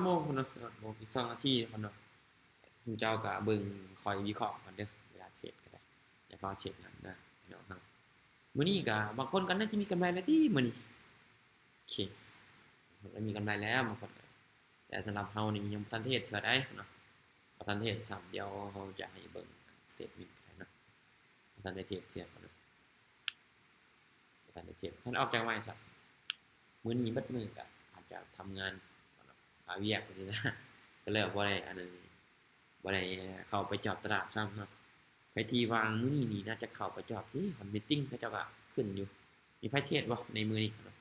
ເນາະ ອີກສອງນາທີເນາະ ຊຸມເຈົ້າກໍເບິ່ງຂ້ອຍວິເຄາະກ່ອນເດີ ເວລາເທຣດກໍໄດ້ ຢ່າຟ້າວເທຣດນຳເດີພີ່ນ້ອງເຮົາ. ມື້ນີ້ກໍບາງຄົນກໍໜ້າຈະມີກຳໄລແລ້ວຕິມື້ນີ້ ໂອເຄ ບາງຄົນກໍມີກຳໄລແລ້ວບາງຄົນ ແຕ່ສຳລັບເຮົານີ້ຍັງບໍ່ທັນໄດ້ເຮັດເທື່ອໃດເນາະ ບໍ່ທັນໄດ້ເຮັດຊ້ຳ. ດຽວເຮົາຈະໃຫ້ເບິ່ງສະເຕດເມັນກໍໄດ້ເນາະ ບໍ່ທັນໄດ້ເທຣດເທື່ອເນາະ ບໍ່ທັນໄດ້ເທຣດ ບໍ່ທັນອອກຈາກໄມ້ຊ້ຳ. ມື້ນີ້ເບິດມື້ກໍອາດຈະທຳງານ ຫາວຽກ ກໍເລີຍບໍ່ໄດ້ອັນນັ້ນ ບໍ່ໄດ້ເຂົ້າໄປຈອບຕະຫຼາດຊ້ຳເນາະ. ໃຜທີ່ວ່າງມື້ນີ້ນີ້ ໜ້າຈະເຂົ້າໄປຈອບຕິ ເຫັນມີດຕິງ ເຂົາເຈົ້າກໍຂຶ້ນຢູ່ ມີໃຜເທຣດບໍ່ໃນມື້ນີ້ເນາະ?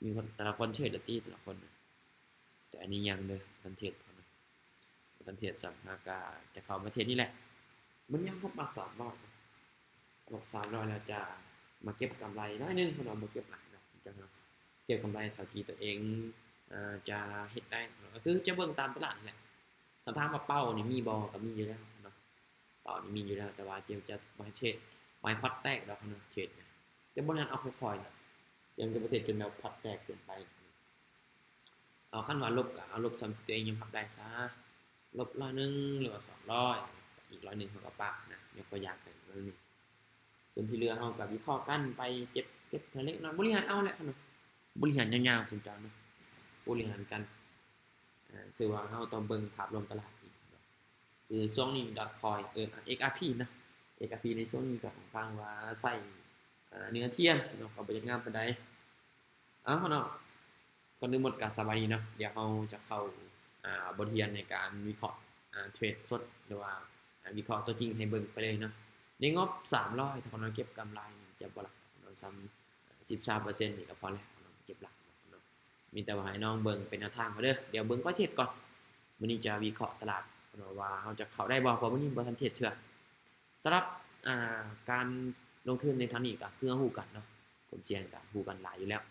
ມີຄົນ ແຕ່ລະຄົນເທຣດແລ້ວຕິ ແຕ່ລະຄົນ ແຕ່ອັນນີ້ຍັງເດີ ບໍ່ທັນເທຣດເນາະ ບໍ່ທັນເທຣດຊ້ຳ ຫາກະຈະເຂົ້າມາເທຣດນີ້ແຫຼະ. ມັນຍັງບໍ່ມາສາມຮ້ອຍ ບໍ່ສາມຮ້ອຍແລ້ວ ຈະມາເກັບກຳໄລໜ້ອຍໜຶ່ງ ເພິ່ນວ່າບໍ່ເກັບຫຼາຍດອກ ເກັບກຳໄລເທົ່າທີ່ຕົວເອງ ເອີ ຈະເຮັດໄດ້ ກໍຄືຈະເບິ່ງຕາມຕະຫຼາດນີ້ແຫຼະ. ຖ້າຖາມວ່າເປົ້ານີ້ມີບໍ່ ກໍມີຢູ່ແລ້ວເນາະ ເປົ້ານີ້ມີຢູ່ແລ້ວ ແຕ່ວ່າເຈມຈະບໍ່ໃຫ້ເທຣດ ບໍ່ໃຫ້ພອດແຕກດອກເນາະ ເທຣດນະ ຈະບໍ່ໃຫ້ອອກຄ່ອຍໆນະ ເຈມຈະບໍ່ເທຣດຈົນແບບພອດແຕກເກີນໄປ. ເອົາ ຄັນວ່າລົບກໍເອົາລົບສ່ຳທີ່ຕົວເອງຍອມຮັບໄດ້ຊະ ລົບຮ້ອຍໜຶ່ງ ຫຼືວ່າສອງຮ້ອຍ ອີກຮ້ອຍໜຶ່ງເຮົາກໍປະນະ ຍົກຕົວຢ່າງໄປແບບນີ້. ສ່ວນທີ່ເຫຼືອເຮົາກໍວິເຄາະກັນໄປ ເກັບ ເກັບເທື່ອເລັກນ້ອຍ ບໍລິຫານເອົາແຫຼະເນາະ ບໍລິຫານຍາວໆ ສົນໃຈເນາະ ບໍລິຫານກັນ ເອີ ຖືວ່າເຮົາຕ້ອງເບິ່ງພາບລວມຕະຫຼາດອີກເນາະ ຄືຊ່ວງນີ້ດອດຄອຍ ເອີ ເອັກອາພີນະ ເອັກອາພີໃນຊ່ວງນີ້ກໍຂ້ອນຂ້າງວ່າໃຊ້ ເອີ ເນື້ອທຽນເນາະ ກໍບໍ່ຢາກງາມປານໃດ. ເອົາເນາະ ກ່ອນອື່ນໝົດກໍສະບາຍດີເນາະ ດຽວເຮົາຈະເຂົ້າ ອ່າ ບົດຮຽນໃນການວິເຄາະ ອ່າ ເທຣດສົດ ຫຼືວ່າ ອ່າ ວິເຄາະຕົວຈິງໃຫ້ເບິ່ງໄປເລີຍເນາະ. ໃນງົບສາມຮ້ອຍ ຖ້າເຮົາເກັບກຳໄລນີ້ຈະບໍ່ຫຼາຍເນາະ ສ່ຳສິບສາມເປີເຊັນນີ້ກໍພໍແລ້ວເນາະ ເກັບຫຼາຍເນາະ. ມີແຕ່ວ່າໃຫ້ນ້ອງເບິ່ງເປັນແນວທາງເຂົາເດີ ດຽວເບິ່ງປະເທດກ່ອນ. ມື້ນີ້ຈະວິເຄາະຕະຫຼາດເນາະ ວ່າເຮົາຈະເຂົ້າໄດ້ບໍ່ ເພາະມື້ນີ້ບໍ່ທັນເທຣດເທື່ອ. ສຳລັບ ອ່າ ການລົງທຶນໃນທາງນີ້ກໍຄືເຮົາຮູ້ກັນເນາະ ຄວາມສ່ຽງກໍຮູ້ກັນຫຼາຍຢູ່ແລ້ວ.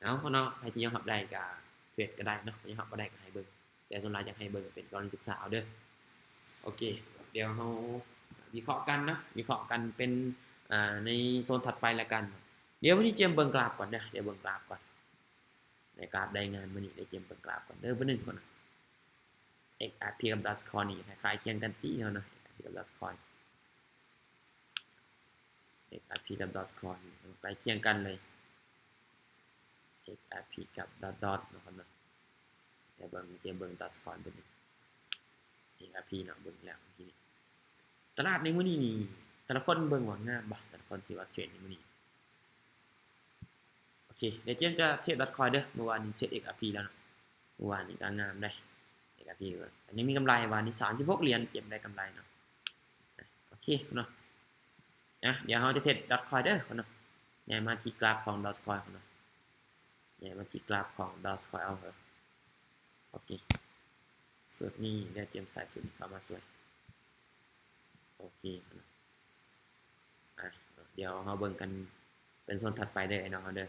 ເອົາເນາະ ໃຜທີ່ຍອມຮັບໄດ້ກໍເທຣດກໍໄດ້ເນາະ ຍອມຮັບບໍ່ໄດ້ກໍໃຫ້ເບິ່ງ ແຕ່ສ່ວນຫຼາຍຢາກໃຫ້ເບິ່ງເປັນກໍລະນີສຶກສາເອົາເດີ. ໂອເຄ ດຽວເຮົາວິເຄາະກັນເນາະ ວິເຄາະກັນເປັນ ອ່າ ໃນໂຊນຖັດໄປລະກັນ. ດຽວມື້ນີ້ເຈມເບິ່ງກຣາຟກ່ອນເດີ ດຽວເບິ່ງກຣາຟກ່ອນ ໃນກຣາຟໄດ້ງານມື້ນີ້ ດຽວເຈມເບິ່ງກຣາຟກ່ອນເດີ ເບິ່ງໜຶ່ງກ່ອນ. ເອັກອາພີກັບດອດຄອຍນີ້ຄ້າຍໆຄຽງກັນຕິເນາະ ເອັກອາພີກັບດອດຄອຍ ເອັກອາພີກັບດອດຄອຍນີ້ໃກ້ຄຽງກັນເລີຍ ເອັກອາພີກັບດອດດອດເນາະ ດຽວເບິ່ງ ດຽວເບິ່ງດອດຄອຍເບິ່ງ ເອັກອາພີເນາະ ເບິ່ງແລ້ວ ຕະຫຼາດໃນມື້ນີ້ນີ້ ແຕ່ລະຄົນເບິ່ງວ່າງາມບໍ່ ແຕ່ລະຄົນທີ່ວ່າເທຣດໃນມື້ນີ້. ໂອເຄ ດຽວເຈມຈະເທຣດດອດຄອຍເດີ ເມື່ອວານນີ້ເທຣດເອັກອາພີແລ້ວເນາະ ເມື່ອວານນີ້ກໍງາມໄດ໋ ເອັກອາພີກໍຍັງມີກຳໄລ ວານນີ້ສາມສິບຫົກຫຼຽນ ເຈມໄດ້ກຳໄລເນາະ. ໂອເຄເນາະ ອ່ະ ດຽວເຮົາຈະເທຣດດອດຄອຍເດີເນາະ ຍ້າຍມາທີ່ກຣາຟຂອງດອດຄອຍເນາະ ຍ້າຍມາທີ່ກຣາຟຂອງດອດຄອຍເອົາເດີ. ໂອເຄ ຊຸດນີ້ ດຽວເຈມໃສ່ຊຸດນີ້ເຂົ້າມາຊ່ວຍ. ໂອເຄ ອ່ະ ດຽວເຮົາເບິ່ງກັນເປັນໂຊນຖັດໄປເດີ ອ້າຍນ້ອງເຮົາເດີ.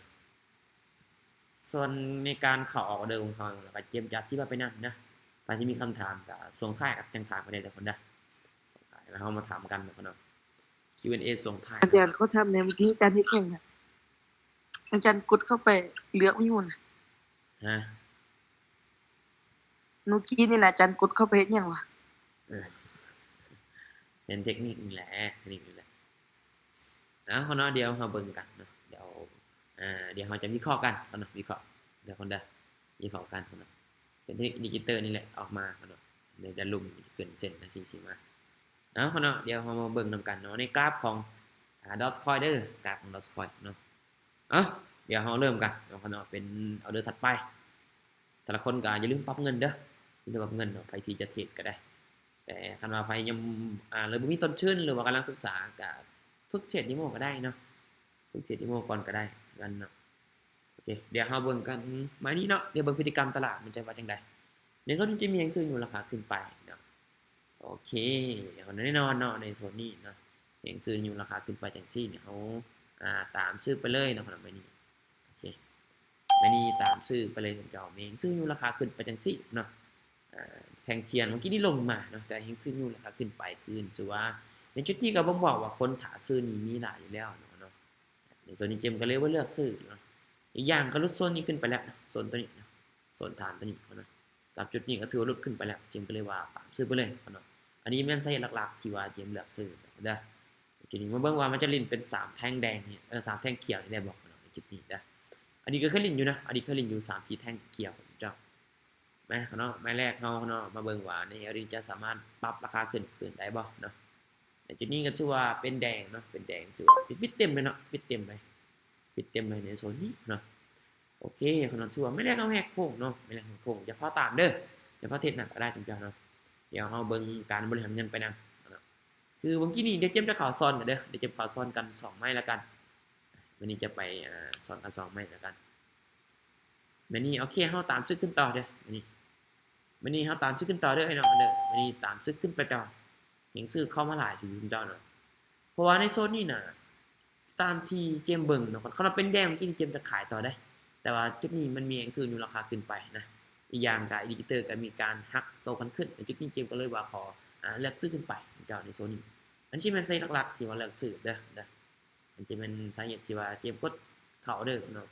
ສ່ວນໃນການເຂົ້າອອກອອເດີຂອງເຮົາ ແລ້ວກໍເຈມຈະອະທິບາຍໄປນຳເດີ. ໃຜທີ່ມີຄຳຖາມກໍຊ່ວງທ້າຍກໍຈັ່ງຖາມກໍໄດ້ເດີຄົນເດີ. ແລ້ວເຮົາມາຖາມກັນເນາະ ຄິວແອນເອ ຊ່ວງທ້າຍ. ອາຈານ ຂໍຖາມແດ່ ເມື່ອກີ້ອາຈານເຮັດຫຍັງນະ? ອາຈານກົດເຂົ້າໄປເລືອກມີຫຍັງນະ? ຮະ? ມື້ກີ້ນີ້ນະ ອາຈານກົດເຂົ້າໄປເຮັດຫຍັງວະ? ເອີ ເປັນເທັກນິກນີ້ແຫຼະ ເທັກນິກນີ້ແຫຼະ. ເອົາເນາະ ດຽວເຮົາເບິ່ງກັນເນາະ ດຽວ ເອີ ດຽວເຮົາຈະວິເຄາະກັນເນາະ ວິເຄາະເດີຄົນເດີ ວິເຄາະກັນເນາະ. ເປັນເທັກນິກດິຈິຕອນນີ້ແຫຼະ ອອກມາເນາະ ໃນດາລຸມຈະຂຶ້ນເສັ້ນຈັ່ງຊີ້ຊິມາ. ເອົາເນາະ ດຽວເຮົາມາເບິ່ງນຳກັນເນາະ ໃນກຣາຟຂອງ ອາ ດອດຄອຍເດີ ກຣາຟຂອງດອດຄອຍເນາະ. ເອົາ ດຽວເຮົາເລີ່ມກັນເນາະ ເປັນອອເດີຖັດໄປ. ແຕ່ລະຄົນກໍຢ່າລືມປັບເງິນເດີ ຢ່າລືມປັບເງິນເນາະ ໃຜທີ່ຈະເທຣດກໍໄດ້. ແຕ່ຄັນວ່າໃຜຍັງ ອາ ເລີຍບໍ່ມີຕົ້ນທຶນ ຫຼືວ່າກຳລັງສຶກສາ ກໍຝຶກເທຣດເດໂມກໍໄດ້ເນາະ ຝຶກເທຣດເດໂມກ່ອນກໍໄດ້ກັນເນາະ. ໂອເຄ ດຽວເຮົາເບິ່ງກັນມານີ້ເນາະ ດຽວເບິ່ງພຶດຕິກຳຕະຫຼາດມັນຈະວ່າຈັ່ງໃດ. ໃນໂຊນນີ້ຈະມີແຮງຊື້ຍົກລາຄາຂຶ້ນໄປເນາະ. ໂອເຄ ແນ່ນອນເນາະ ໃນໂຊນນີ້ເນາະ ແຮງຊື້ຍົກລາຄາຂຶ້ນໄປຈັ່ງຊີ້ນີ້ ເຮົາ ອາ ຕາມຊື້ໄປເລີຍເນາະ ໄມ້ນີ້. ໂອເຄ ໄມ້ນີ້ຕາມຊື້ໄປເລີຍ ເຈົ້າ ແຮງຊື້ຍົກລາຄາຂຶ້ນໄປຈັ່ງຊີ້ເນາະ. ອາ ແທ່ງທຽນເມື່ອກີ້ນີ້ລົງມາເນາະ ແຕ່ແຮງຊື້ຍົກລາຄາຂຶ້ນໄປຄືນ ຖືວ່າໃນຈຸດນີ້ກໍບົ່ງບອກວ່າຄົນຖ້າຊື້ນີ້ມີຫຼາຍຢູ່ແລ້ວເນາະ. ໃນໂຊນນີ້ເຈມກໍເລີຍບໍ່ເລືອກຊື້ເນາະ. ອີກຢ່າງກໍຫຼຸດໂຊນນີ້ຂຶ້ນໄປແລ້ວເນາະ ໂຊນຕົວນີ້ເນາະ ໂຊນຖານຕົວນີ້ເນາະ. ຕາມຈຸດນີ້ກໍຖືວ່າຫຼຸດຂຶ້ນໄປແລ້ວ ເຈມກໍເລີຍວ່າຕາມຊື້ໄປເລີຍເນາະ. ອັນນີ້ແມ່ນສາເຫດຫຼັກໆທີ່ວ່າເຈມເລືອກຊື້ເດີ. ທີນີ້ມາເບິ່ງວ່າມັນຈະຫຼິ້ນເປັນສາມແທ່ງແດງນີ້ ເອີ ສາມແທ່ງຂຽວນີ້ໄດ້ບໍ່ເນາະ ໃນຈຸດນີ້ເດີ. ອະດີດກໍເຄີຍຫຼິ້ນຢູ່ນະ ອະດີດເຄີຍຫຼິ້ນຢູ່ສາມສີ່ແທ່ງຂຽວເຈົ້າ. ມາເນາະ ໄມ້ແລກເຮົາເນາະ ມາເບິ່ງວ່າໃນອະດີດຈະສາມາດປັບລາຄາຂຶ້ນ ຂຶ້ນໄດ້ບໍ່ເນາະ. ໃນຈຸດນີ້ກໍຖືວ່າເປັນແດງເນາະ ເປັນແດງ ຖືວ່າປິດເຕັມເລີຍເນາະ ປິດເຕັມເລີຍ ປິດເຕັມເລີຍໃນໂຊນນີ້ເນາະ. ໂອເຄເນາະ ຖືວ່າໄມ້ແລກເຮົາແຫກໂຄ້ງເນາະ ໄມ້ແລກແຫກໂຄ້ງ ຢ່າຟ້າວຕາມເດີ ຢ່າຟ້າວເທຣດໜັກກໍໄດ້ຈຸມເຈົ້າເນາະ. ດຽວເຮົາເບິ່ງການບໍລິຫານເງິນໄປນຳເນາະ. ຄືເມື່ອກີ້ນີ້ ດຽວເຈມຈະເຂົ້າຊ້ອນເດີ ດຽວເຈມເຂົ້າຊ້ອນກັນສອງໄມ້ລະກັນ. ມື້ນີ້ຈະໄປ ອາ ຊ້ອນກັນສອງໄມ້ລະກັນ. ມື້ນີ້ ໂອເຄ ເຮົາຕາມຊື້ຂຶ້ນຕໍ່ເດີ ມື້ນີ້ ມື້ນີ້ເຮົາຕາມຊື້ຂຶ້ນຕໍ່ເດີ ໄອ້ນ້ອງເດີ. ມື້ນີ້ຕາມຊື້ຂຶ້ນໄປຕໍ່ ແຮງຊື້ເຂົ້າມາຫຼາຍຢູ່ເຈົ້າເນາະ. ເພາະວ່າໃນໂຊນນີ້ນະ ຕາມທີ່ເຈມເບິ່ງເນາະ ຄັນວ່າເປັນແດງ ເມື່ອກີ້ນີ້ເຈມຈະຂາຍຕໍ່ໄດ໋ ແຕ່ວ່າຈຸດນີ້ມັນມີແຮງຊື້ຍົກລາຄາຂຶ້ນໄປນະ. ອີກຢ່າງກໍ ອິນດິເຄເຕີກໍມີການຫັກໂຕກັນຂຶ້ນ ໃນຈຸດນີ້ເຈມກໍເລີຍວ່າຂໍ ອາ ເລືອກຊື້ຂຶ້ນໄປເຈົ້າ ໃນໂຊນນີ້. ມັນຊິແມ່ນສາເຫດຫຼັກໆທີ່ວ່າເລືອກຊື້ເດີ ເດີ ມັນຈະແມ່ນສາເຫດທີ່ວ່າເຈມກົດເຂົ້າເດີເນາະ.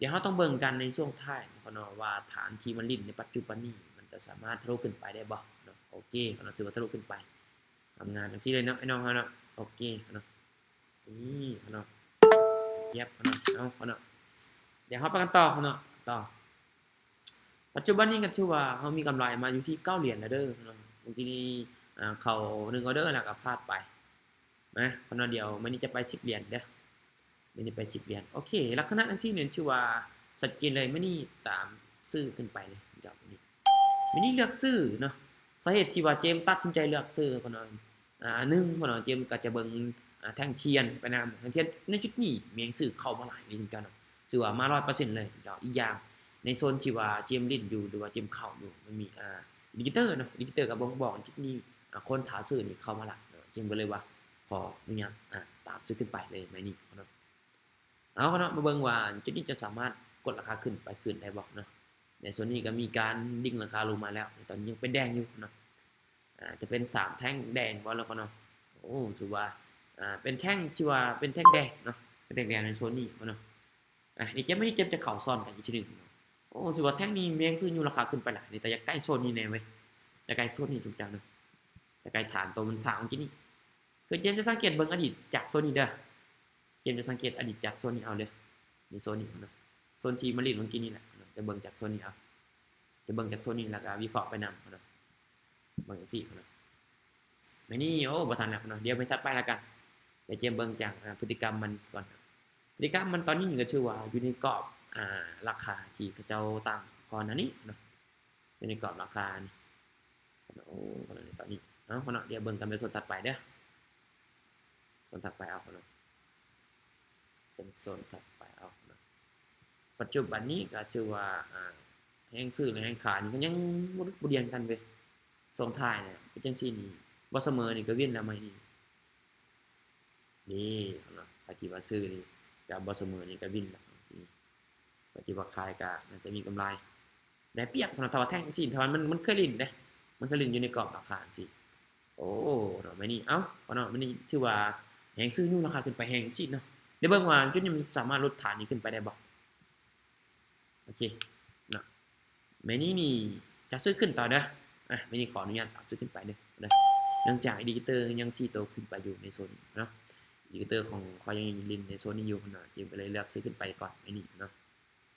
ດຽວເຮົາຕ້ອງເບິ່ງກັນໃນຊ່ວງທ້າຍເນາະ ວ່າຖານທີ່ມັນຫຼິ້ນໃນປັດຈຸບັນນີ້ ມັນຈະສາມາດທະລຸຂຶ້ນໄປໄດ້ບໍ່ເນາະ. ໂອເຄເນາະ ຖືວ່າທະລຸຂຶ້ນໄປ ງາມໆ ຈັ່ງຊີ້ເລີຍເນາະ ໄອ້ນ້ອງເຮົາເນາະ. ໂອເຄເນາະ ນີ້ເນາະ ຈຽບເນາະ ເອົາເນາະ. ດຽວເຮົາໄປກັນຕໍ່ເນາະ ຕໍ່. ປັດຈຸບັນນີ້ກໍຖືວ່າເຮົາມີກຳໄລມາຢູ່ທີ່ເກົ້າຫຼຽນແລ້ວເດີເນາະ. ເມື່ອກີ້ນີ້ ອາ ເຂົ້າໜຶ່ງອໍເດີແລ້ວກໍພາດໄປ ມາ ເນາະ ດຽວມື້ນີ້ຈະໄປສິບຫຼຽນເດີ ມື້ນີ້ໄປສິບຫຼຽນ. ໂອເຄ ລັກສະນະຈັ່ງຊີ້ນີ້ຖືວ່າຊັດເຈນເລີຍ ມື້ນີ້ຕາມຊື້ຂຶ້ນໄປເລີຍເນາະ. ມື້ນີ້ເລືອກຊື້ເນາະ ສາເຫດທີ່ວ່າເຈມຕັດສິນໃຈເລືອກຊື້ເນາະ ອາ ໜຶ່ງເນາະ ເຈມກໍຈະເບິ່ງ ອາ ແທ່ງທຽນໄປນຳ ແທ່ງທຽນໃນຈຸດນີ້ມີແຮງຊື້ເຂົ້າມາຫຼາຍເລີຍເນາະ ຖືວ່າມາຮ້ອຍເປີເຊັນເລີຍເນາະ. ອີກຢ່າງໃນໂຊນທີ່ວ່າເຈມຫຼິ້ນຢູ່ ຫຼືວ່າເຈມເຂົ້າຢູ່ ມັນມີ ອາ ອິນດິເຄເຕີເນາະ ອິນດິເຄເຕີກໍບົ່ງບອກໃນຈຸດນີ້ ອາ ຄົນຖ້າຊື້ນີ້ເຂົ້າມາຫຼາຍເນາະ ເຈມກໍເລີຍວ່າຂໍອະນຸຍາດ ອາ ຕາມຊື້ຂຶ້ນໄປເລີຍໄມ້ນີ້ເນາະ. ເອົາເນາະ ມາເບິ່ງວ່າຈຸດນີ້ຈະສາມາດກົດລາຄາຂຶ້ນໄປຄືນໄດ້ບໍ່ເນາະ. ໃນໂຊນນີ້ກໍມີການດິ້ງລາຄາລົງມາແລ້ວ ໃນຕອນນີ້ຍັງເປັນແດງຢູ່ເນາະ. ອາ ຈະເປັນສາມແທ່ງແດງບໍ່ລະເນາະ. ໂອ້ ຖືວ່າ ອາ ເປັນແທ່ງທີ່ວ່າເປັນແທ່ງແດງເນາະ ເປັນແທ່ງແດງໃນໂຊນນີ້ເນາະ. ອາ ນີ້ເຈັບ ນີ້ເຈັບຈະເຂົ້າຊ້ອນກັນອີກທີໜຶ່ງເນາະ. ໂອ້ ຖືວ່າແທ່ງນີ້ມີແຮງຊື້ຍົກລາຄາຂຶ້ນໄປຫຼາຍ ນີ້ ແຕ່ຢາກໃກ້ໂຊນນີ້ແດ່ເວີຍ ຢາກໃກ້ໂຊນນີ້ຈຸມເຈົ້າເນາະ ຢາກໃກ້ຖານໂຕມັນສ້າງເມື່ອກີ້ນີ້. ຄືເຈມຈະສັງເກດເບິ່ງອະດີດຈາກໂຊນນີ້ເດີ ເຈມຈະສັງເກດອະດີດຈາກໂຊນນີ້ເອົາເດີ ນີ້ໂຊນນີ້ເນາະ ໂຊນທີ່ມາຫຼິ້ນເມື່ອກີ້ນີ້ແຫຼະເນາະ. ຈະເບິ່ງຈາກໂຊນນີ້ເອົາ ຈະເບິ່ງຈາກໂຊນນີ້ ແລ້ວກໍວິເຄາະໄປນຳເນາະ ເບິ່ງຈັ່ງຊີ້ເນາະ. ມື້ນີ້ ໂອ້ ບໍ່ທັນແລ້ວເນາະ ດຽວໄປຖັດໄປລະກັນ. ດຽວເຈມເບິ່ງຈາກ ອາ ພຶດຕິກຳມັນກ່ອນ. ພຶດຕິກຳມັນຕອນນີ້ກໍຖືວ່າຢູ່ໃນກອບ ອາ ລາຄາທີ່ເຂົາເຈົ້າຕັ້ງກ່ອນໜ້ານີ້ເນາະ ຢູ່ໃນກອບລາຄານີ້. ໂອ້ ຕອນນີ້ ເອົາເນາະ ດຽວເບິ່ງກັນເປັນໂຊນຖັດໄປເດີ ໂຊນຖັດໄປເອົາເນາະ ເປັນໂຊນຖັດໄປເອົາເນາະ. ປັດຈຸບັນນີ້ກໍຖືວ່າ ອາ ແຮງຊື້ ແລະ ແຮງຂາຍນີ້ກໍຍັງບໍ່ ບໍ່ດຽນກັນເວີຍ. ຊ່ວງທ້າຍນີ້ເປັນຈັ່ງຊີ້ນີ້ ບໍ່ສະເໝີນີ້ກໍວິນແລ້ວໄມ້ນີ້ ນີ້ເນາະ. ໃຜທີ່ວ່າຊື້ນີ້ກໍບໍ່ສະເໝີນີ້ກໍວິນແລ້ວ ໃຜທີ່ວ່າຂາຍກໍໜ້າຈະມີກຳໄລ ໄດ້ປຽບເນາະ ຖ້າວ່າແທ່ງຈັ່ງຊີ້ ຖ້າວ່າມັນ ມັນເຄີຍຫຼິ້ນເດ້ ມັນເຄີຍຫຼິ້ນຢູ່ໃນກອບລາຄາຈັ່ງຊີ້. ໂອ້ ເນາະ ໄມ້ນີ້ ເອົ້າ ເນາະ ໄມ້ນີ້ຖືວ່າແຮງຊື້ຍົກລາຄາຂຶ້ນໄປແຮງຈັ່ງຊີ້ເນາະ. ໄດ້ເບິ່ງວ່າຈຸດນີ້ມັນສາມາດຫຼຸດຖານນີ້ຂຶ້ນໄປໄດ້ບໍ່? ໂອເຄເນາະ ໄມ້ນີ້ນີ້ຈະຊື້ຂຶ້ນຕໍ່ເດີ. ອາ ໄມ້ນີ້ຂໍອະນຸຍາດຕາມຊື້ຂຶ້ນໄປເດີ ເດີ ເນື່ອງຈາກອິນດິເຄເຕີຍັງຊີ້ໂຕຂຶ້ນໄປຢູ່ໃນໂຊນນີ້ເນາະ. ອິນດິເຄເຕີຂອງຂ້ອຍຍັງຫຼິ້ນໃນໂຊນນີ້ຢູ່ເນາະ ເຈມກໍເລີຍເລືອກຊື້ຂຶ້ນໄປກ່ອນໄມ້ນີ້ເນາະ.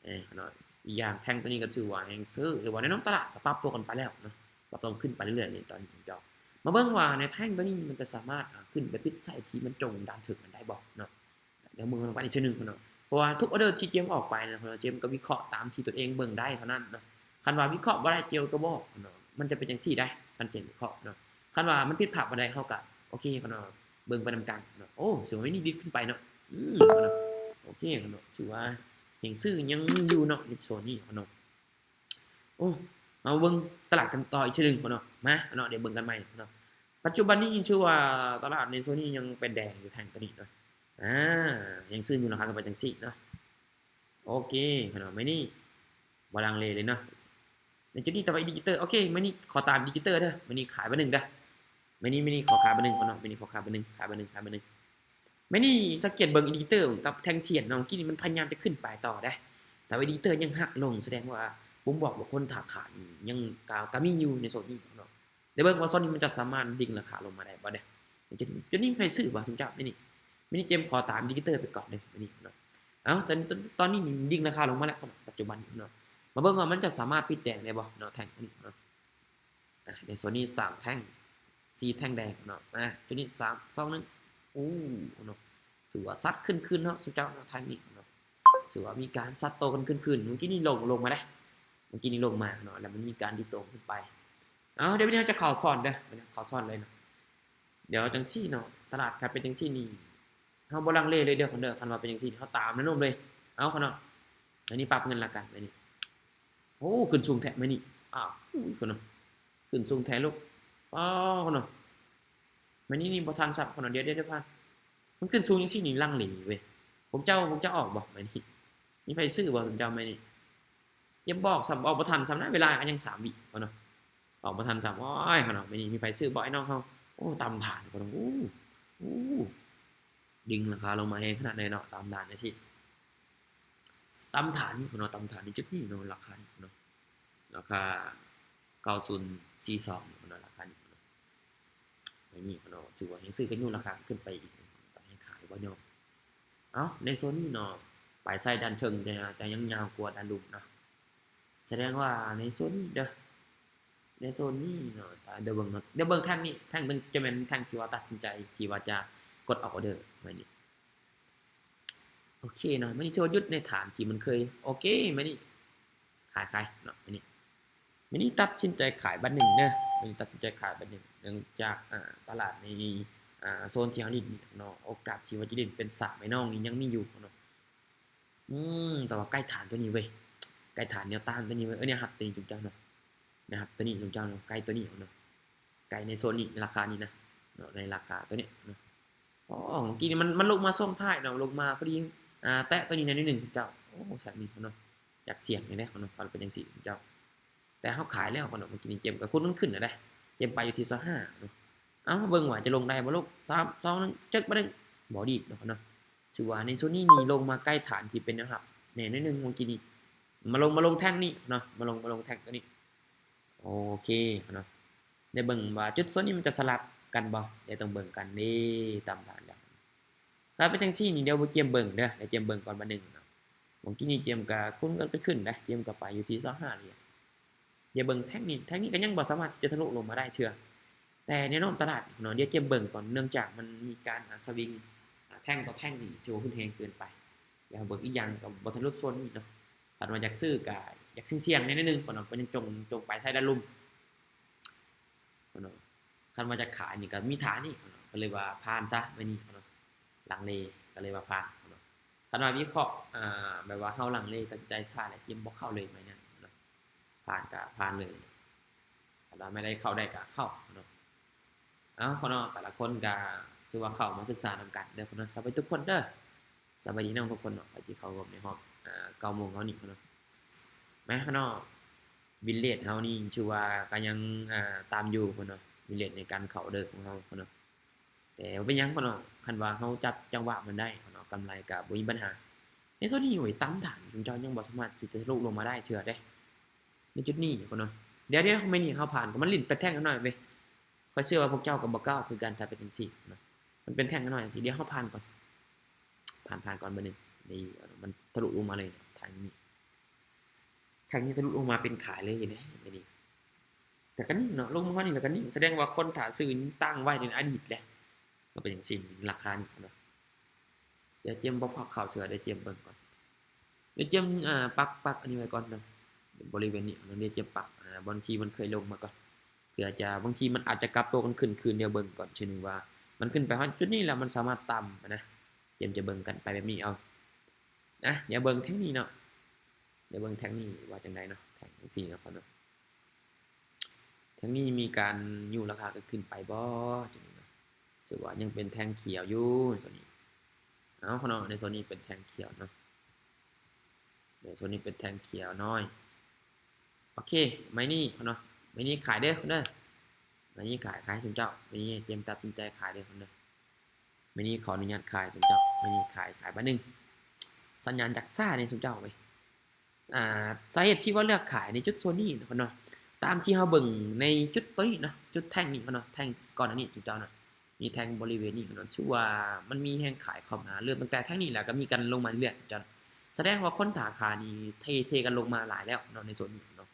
ເອີ ເນາະ ອີກຢ່າງແທ່ງໂຕນີ້ກໍຖືວ່າແຮງຊື້ ຫຼືວ່າໃນນອກຕະຫຼາດກໍປັບຕົວກັນໄປແລ້ວເນາະ ປັບຕົວຂຶ້ນໄປເລື້ອຍໆໃນຕອນນີ້ເຈົ້າ. ມາເບິ່ງວ່າໃນແທ່ງໂຕນີ້ມັນຈະສາມາດ ອາ ຂຶ້ນໄປປິດໃສ່ທີ່ມັນຕົງດ້ານເທິງມັນໄດ້ບໍ່ເນາະ. ດຽວເບິ່ງກັນອີກເທື່ອໜຶ່ງເນາະ ເພາະວ່າທຸກອໍເດີທີ່ເຈມອອກໄປນະ ເຈມກໍວິເຄາະຕາມທີ່ຕົວເອງເບິ່ງໄດ້ເທົ່ານັ້ນເນາະ. ຄັນວ່າວິເຄາະບໍ່ໄດ້ ເຈມກໍບອກເນາະ ມັນຈະເປັນຈັ່ງຊີ້ໄດ໋ ຄັນເຈມວິເຄາະເນາະ. ຄັນວ່າມັນຜິດພາດບໍ່ໄດ້ ເຮົາກໍໂອເຄເນາະ ເບິ່ງໄປນຳກັນເນາະ. ໂອ້ ຖືວ່າໄມ້ນີ້ດີດຂຶ້ນໄປເນາະ ອືມ ເນາະ. ໂອເຄເນາະ ຖືວ່າແຮງຊື້ຍັງມີຢູ່ເນາະ ໃນໂຊນນີ້ເນາະ. ໂອ້ ມາເບິ່ງຕະຫຼາດກັນຕໍ່ອີກເທື່ອໜຶ່ງເນາະ ມາເນາະ ດຽວເບິ່ງກັນໃໝ່ເນາະ. ປັດຈຸບັນນີ້ຖືວ່າຕະຫຼາດໃນໂຊນນີ້ຍັງເປັນແດງຢູ່ ແທ່ງໂຕນີ້ເນາະ. ອາ ແຮງຊື້ຍົກລາຄາຂຶ້ນໄປຈັ່ງຊີ້ເນາະ. ໂອເຄເນາະ ໄມ້ນີ້ບໍ່ລັງເລເລີຍເນາະ ໃນຈຸດນີ້. ແຕ່ວ່າອິນດິເຄເຕີ ໂອເຄ ໄມ້ນີ້ຂໍຕາມອິນດິເຄເຕີເດີ ໄມ້ນີ້ຂາຍບາດໜຶ່ງເດີ ໄມ້ນີ້ ໄມ້ນີ້ຂໍຂາຍບາດໜໜຶ່ງເນາະ ໄມ້ນີ້ຂໍຂາຍບາດໜຶ່ງ ຂາຍບາດໜຶ່ງ ຂາຍບາດໜຶ່ງ. ແມ່ນນີ້ ສັງເກດເບິ່ງອິນດິເຄເຕີກັບແທ່ງທຽນເນາະ ເມື່ອກີ້ນີ້ມັນພະຍາຍາມຈະຂຶ້ນໄປຕໍ່ເດ້ ແຕ່ວ່າອິນດິເຄເຕີຍັງຫັກລົງ ສະແດງວ່າ ບໍ່ບອກວ່າຄົນຖ້າຂາຍນີ້ຍັງ ກະ ກະມີຢູ່ໃນໂຊນນີ້ເນາະ. ໄດ້ເບິ່ງວ່າໂຊນນີ້ມັນຈະສາມາດດິງລາຄາລົງມາໄດ້ບໍ່ເດ້. ຈຸດ ຈຸດນີ້ໃຜຊື້ບໍ່ຊຸມເຈົ້າ? ແມ່ນນີ້ ແມ່ນນີ້ເຈມຂໍຕາມອິນດິເຄເຕີໄປກ່ອນເດ້ ແມ່ນນີ້ເນາະ. ເອົ້າ ຕອນ ຕອນນີ້ນີ້ດິງລາຄາລົງມາແລ້ວເນາະ ປັດຈຸບັນນີ້ເນາະ. ມາເບິ່ງວ່າມັນຈະສາມາດປິດແດງໄດ້ບໍ່ເນາະ ແທ່ງນີ້ເນາະ. ອ່ະ ໃນໂຊນນີ້ສາມແທ່ງ ສີ່ແທ່ງແດງເນາະ. ອ່າ ໂຕນີ້ ສາມ ສອງ ໜຶ່ງ ໂອ້ ເນາະ ຖືວ່າຊັດຂຶ້ນໆເນາະ ຊຸມເຈົ້າເນາະ ທາງນີ້ເນາະ. ຖືວ່າມີການຊັດໂຕກັນຂຶ້ນໆ. ເມື່ອກີ້ນີ້ລົງ ລົງມາເດ້ ເມື່ອກີ້ນີ້ລົງມາເນາະ ແລ້ວມັນມີການດີດໂຕຂຶ້ນໄປ. ເອົາ ດຽວມື້ນີ້ເຮົາຈະເຂົ້າຊ້ອນເດີ ມື້ນີ້ເຂົ້າຊ້ອນເລີຍເນາະ. ດຽວຈັ່ງຊີ້ເນາະ ຕະຫຼາດຄັນເປັນຈັ່ງຊີ້ນີ້ ເຮົາບໍ່ລັງເລເລີຍເດີ ຄັນເດີ ຄັນວ່າເປັນຈັ່ງຊີ້ ເຮົາຕາມແນວໂນ້ມເລີຍ. ເອົາ ຄັນເນາະ ອັນນີ້ປັບເງິນລະກັນ ອັນນີ້ ໂອ້ ຂຶ້ນສູງແທ້ມື້ນີ້. ອ້າວ ອຸ້ຍ ຄົນເນາະ ຂຶ້ນສູງແທ້ລູກ. ອ້າວ ຄົນເນາະ ມື້ນີ້ນີ້ບໍ່ທັນຊ້ຳ ຄົນເນາະ. ດຽວ ດຽວ ດຽວ ພັນ ມັນຂຶ້ນສູງຈັ່ງຊີ້ນີ້ລັງເລເວີຍ. ພວກເຈົ້າ ພວກເຈົ້າອອກບໍ່ມື້ນີ້? ມີໃຜຊື້ບໍ່ ເຈົ້າມື້ນີ້? ເຈັບບອກຊ້ຳ ອອກບໍ່ທັນຊ້ຳນະ ເວລາກໍຍັງສາມວິ ຄົນເນາະ ອອກບໍ່ທັນຊ້ຳ. ໂອ້ຍ ຄົນເນາະ ມື້ນີ້ມີໃຜຊື້ບໍ່ ໄອ້ນ້ອງເຮົາ? ໂອ້ ຕຳຖານ ຄົນເນາະ ໂອ້ ໂອ້ ດຶງລາຄາລົງມາແຮງຂະໜາດໃດເນາະ ຕຳຖານຈັ່ງຊີ້. ຕຳຖານນີ້ພຸ້ນເນາະ ຕຳຖານໃນຈຸດນີ້ເນາະ ລາຄານີ້ພຸ້ນເນາະ ລາຄາເກົ້າສູນສີ່ສອງພຸ້ນເນາະ ລາຄານີ້ພຸ້ນເນາະ. ໃນນີ້ພຸ້ນເນາະ ຖືວ່າຍັງຊື້ກັນຢູ່ ລາຄາຂຶ້ນໄປອີກ ກໍໃຫ້ຂາຍບໍ່ຍອມ. ເອົ້າ ໃນໂຊນນີ້ເນາະ ປາຍໄຊດ້ານເທິງຈະ ຈະຍັງຍາວກວ່າດ້ານລຸ່ມເນາະ ສະແດງວ່າໃນໂຊນນີ້ເດີ ໃນໂຊນນີ້ເນາະ ດຽວເບິ່ງເນາະ ດຽວເບິ່ງແທ່ງນີ້ ແທ່ງເປັນ ຈະແມ່ນແທ່ງທີ່ວ່າຕັດສິນໃຈທີ່ວ່າຈະກົດອອກອໍເດີໄວ້ນີ້. ໂອເຄເນາະ ມື້ນີ້ຖືວ່າຢຸດໃນຖານທີ່ມັນເຄີຍ ໂອເຄ ມື້ນີ້ຂາຍ ຂາຍເນາະ ມື້ນີ້ ມື້ນີ້ຕັດສິນໃຈຂາຍບາດໜຶ່ງເດີ ມື້ນີ້ຕັດສິນໃຈຂາຍບາດໜຶ່ງ ເນື່ອງຈາກ ອ່າ ຕະຫຼາດໃນ ອ່າ ໂຊນທີ່ເຮົາຫຼິ້ນເນາະ ໂອກາດທີ່ວ່າຈະຫຼິ້ນເປັນສາມໄມ້ນ້ອງນີ້ຍັງມີຢູ່ເນາະ. ອືມ ແຕ່ວ່າໃກ້ຖານຕົວນີ້ເວີຍ ໃກ້ຖານແນວຕ້ານຕົວນີ້ເວີຍ ເອີ ແນວຮັບຕົວນີ້ ຊຸມເຈົ້າເນາະ ແນວຮັບຕົວນີ້ ຊຸມເຈົ້າເນາະ ໃກ້ຕົວນີ້ເນາະ ໃກ້ໃນໂຊນນີ້ ໃນລາຄານີ້ນະເນາະ ໃນລາຄາຕົວນີ້ເນາະ. ອໍ ເມື່ອກີ້ນີ້ມັນ ມັນລົງມາຊ່ວງທ້າຍເນາະ ລົງມາພໍດີ ອ່າ ແຕະຕົວນີ້ໜ້ອຍໜຶ່ງ ຊຸມເຈົ້າ. ໂອ້ ແຖບນີ້ເນາະ ຢາກສ່ຽງແດ່ເນາະ ຄັນເປັນຈັ່ງຊີ້ ຊຸມເຈົ້າ. ແຕ່ເຮົາຂາຍແລ້ວເນາະ ເມື່ອກີ້ນີ້ເຈມກໍຄູນມັນຂຶ້ນແລ້ວເດ້ ເຈມໄປຢູ່ທີ່ຊາວຫ້າເນາະ. ເອົາ ມາເບິ່ງວ່າຈະລົງໄດ້ບໍ່ລູກ ສາມ ສອງ ໜຶ່ງ ຈຶກ ບາດໜຶ່ງ ບໍ່ດີດເນາະ ເນາະ. ຖືວ່າໃນໂຊນນີ້ນີ້ລົງມາໃກ້ຖານທີ່ເປັນແນວຮັບແດ່ໜ້ອຍໜຶ່ງເມື່ອກີ້ນີ້ ມາລົງ ມາລົງແທ່ງນີ້ເນາະ ມາລົງ ມາລົງແທ່ງຕົວນີ້. ໂອເຄເນາະ ດຽວເບິ່ງວ່າຈຸດໂຊນນີ້ມັນຈະສະຫຼັບກັນບໍ່ ດຽວຕ້ອງເບິ່ງກັນເດ້ ຕາມຖານແລ້ວ. ຖ້າເປັນຈັ່ງຊີ້ນີ້ ດຽວເຈມເບິ່ງເດີ ດຽວເຈມເບິ່ງກ່ອນບາດໜຶ່ງເນາະ. ເມື່ອກີ້ນີ້ເຈມກໍຄູນກັນຂຶ້ນໄດ໋ ເຈມກໍໄປຢູ່ທີ່ຊາວຫ້າເລີຍ. ດຽວເບິ່ງແທ່ງນີ້ ແທ່ງນີ້ກໍຍັງບໍ່ສາມາດທີ່ຈະທະລຸລົງມາໄດ້ເທື່ອ ແຕ່ແນວໂນ້ມຕະຫຼາດເນາະ ດຽວເຈມເບິ່ງກ່ອນ ເນື່ອງຈາກມັນມີການ ອ່າ ສະວິງ ອ່າ ແທ່ງຕໍ່ແທ່ງນີ້ຖືວ່າຮຸນແຮງເກີນໄປ. ດຽວເຮົາເບິ່ງ ອີກຢ່າງກໍບໍ່ທະລຸໂຊນນີ້ເນາະ ຄັນວ່າຢາກຊື້ກໍຢາກສ່ຽງໆແດ່ໜ້ອຍໜຶ່ງກ່ອນເນາະ ກໍຍັງຈົ່ງ ຈົ່ງໄປໃສ່ດ້ານລຸ່ມ ເນາະ. ຄັນວ່າຈະຂາຍນີ້ກໍມີທ່ານີ້ເນາະ ກໍເລີຍວ່າຜ່ານຊະ ມື້ນີ້ເນາະ ລັງເລ ກໍເລີຍວ່າຜ່ານເນາະ. ຄັນວ່າວິເຄາະ ອ່າ ແບບວ່າເຮົາລັງເລ ຕັດສິນໃຈຊ້າ ແລະ ເກມບໍ່ເຂົ້າເລີຍ ໄມ້ນັ້ນເນາະ ຜ່ານກໍຜ່ານເລີຍ. ຄັນວ່າໄມ້ໃດເຂົ້າໄດ້ກໍເຂົ້າເນາະ. ເອົາ ເນາະ ແຕ່ລະຄົນກໍຖືວ່າເຂົ້າມາສຶກສານຳກັນເດີເນາະ ສະບາຍດີທຸກຄົນເດີ. ສະບາຍດີນ້ອງທຸກຄົນເນາະ ໃຜທີ່ເຂົ້າຮ່ວມໃນຮອບ ອ່າ ເກົ້າໂມງເຮົານີ້ເນາະ. ມາເນາະ ວິນເລດເຮົານີ້ຖືວ່າກໍຍັງ ອ່າ ຕາມຢູ່ເນາະ ວິນເລດໃນການເຂົ້າເດີຂອງເຮົາເນາະ. ແຕ່ບໍ່ເປັນຫຍັງເນາະ ຄັນວ່າເຮົາຈັບຈັງຫວະມັນໄດ້ເນາະ ກຳໄລກໍບໍ່ມີບັນຫາ. ໃນໂຊນນີ້ ໂອ້ຍ ຕາມຖານ ຊຸມເຈົ້າຍັງບໍ່ສາມາດທີ່ຈະທະລຸລົງມາໄດ້ເທື່ອເດ້ ໃນຈຸດນີ້ເນາະ. ດຽວໆ ມື້ນີ້ເຮົາຜ່ານ ກໍມັນຫຼິ້ນແປດແທ່ງໜ້ອຍເວີຍ. ຂ້ອຍເຊື່ອວ່າພວກເຈົ້າກໍບໍ່ກ້າວຄືກັນ ຖ້າເປັນຈັ່ງຊີ້ເນາະ ມັນເປັນແທ່ງໜ້ອຍຈັ່ງຊີ້. ດຽວເຮົາຜ່ານກ່ອນ ຜ່ານ ຜ່ານກ່ອນເບີໜຶ່ງ ນີ້ ມັນທະລຸລົງມາເລີຍ ແທ່ງນີ້ ແທ່ງນີ້ທະລຸລົງມາເປັນຂາຍເລີຍເດ້ ນີ້. ແຕ່ກໍນິ່ງເນາະ ລົງມາຮອດນີ້ແລ້ວກໍນິ່ງ ສະແດງວ່າຄົນຖ້າຊື້ນີ້ຕັ້ງໄວ້ໃນອະດີດແຫຼະ ກໍເປັນຈັ່ງຊີ້ ລາຄານີ້ເນາະ. ດຽວເຈມບໍ່ຟັກເຂົ້າເທື່ອ ດຽວເຈມເບິ່ງກ່ອນ ດຽວເຈມ ອ່າ ປັກ ປັກອັນນີ້ໄວ້ກ່ອນເນາະ ບໍລິເວນນີ້ເນາະ. ດຽວເຈມປັກ ອ່າ ບ່ອນທີ່ມັນເຄີຍລົງມາກ່ອນ ເພື່ອຈະ ບາງທີມັນອາດຈະກັບໂຕກັນຂຶ້ນຄືນ. ດຽວເບິ່ງກ່ອນເທື່ອໜຶ່ງວ່າມັນຂຶ້ນໄປຮອດຈຸດນີ້ແລ້ວມັນສາມາດຕຳນະ ເຈມຈະເບິ່ງກັນໄປແບບນີ້ເອົາ. ອ່ະ ດຽວເບິ່ງແທ່ງນີ້ເນາະ ດຽວເບິ່ງແທ່ງນີ້ວ່າຈັ່ງໃດເນາະ ແທ່ງຈັ່ງຊີ້ເນາະ ເນາະ. ແທ່ງນີ້ມີການຍູ້ລາຄາກັນຂຶ້ນໄປບໍ່? ໂຕນີ້ເນາະ ຖືວ່າຍັງເປັນແທ່ງຂຽວຢູ່ໂຕນີ້. ເອົາເນາະ ໃນໂຊນນີ້ເປັນແທ່ງຂຽວເນາະ ໃນໂຊນນີ້ເປັນແທ່ງຂຽວນ້ອຍ. ໂອເຄ ໄມ້ນີ້ເນາະ ໄມ້ນີ້ຂາຍເດີ ເດີ ໄມ້ນີ້ຂາຍ ຂາຍໃຫ້ຊຸມເຈົ້າ. ໄມ້ນີ້ເຈມຕັດສິນໃຈຂາຍເດີ ເດີ ໄມ້ນີ້ຂໍອະນຸຍາດຂາຍໃຫ້ເຈົ້າ ໄມ້ນີ້ຂາຍ ຂາຍບາດໜຶ່ງ. ສັນຍານຈັກຊ້າແດ່ຊຸມເຈົ້າເວີຍ. ອ່າ ສາເຫດທີ່ວ່າເລືອກຂາຍໃນຈຸດໂຊນນີ້ເນາະ ຕາມທີ່ເຮົາເບິ່ງໃນຈຸດໂຕນີ້ເນາະ ຈຸດແທ່ງນີ້ເນາະ ແທ່ງກ່ອນໜ້ານີ້ ຈຸດເຈົ້າເນາະ ນີ້ແທ່ງບໍລິເວນນີ້ເນາະ ຖືວ່າມັນມີແຮງຂາຍເຂົ້າມາ ເລີ່ມຕັ້ງແຕ່ແທ່ງນີ້ແລ້ວກໍມີການລົງມາເລື້ອຍໆ ເຈົ້າ ສະແດງວ່າຄົນຖ້າຂາຍນີ້ເທ ເທກັນລົງມາຫຼາຍແລ້ວເນາະ ໃນໂຊນນີ້ເນາະ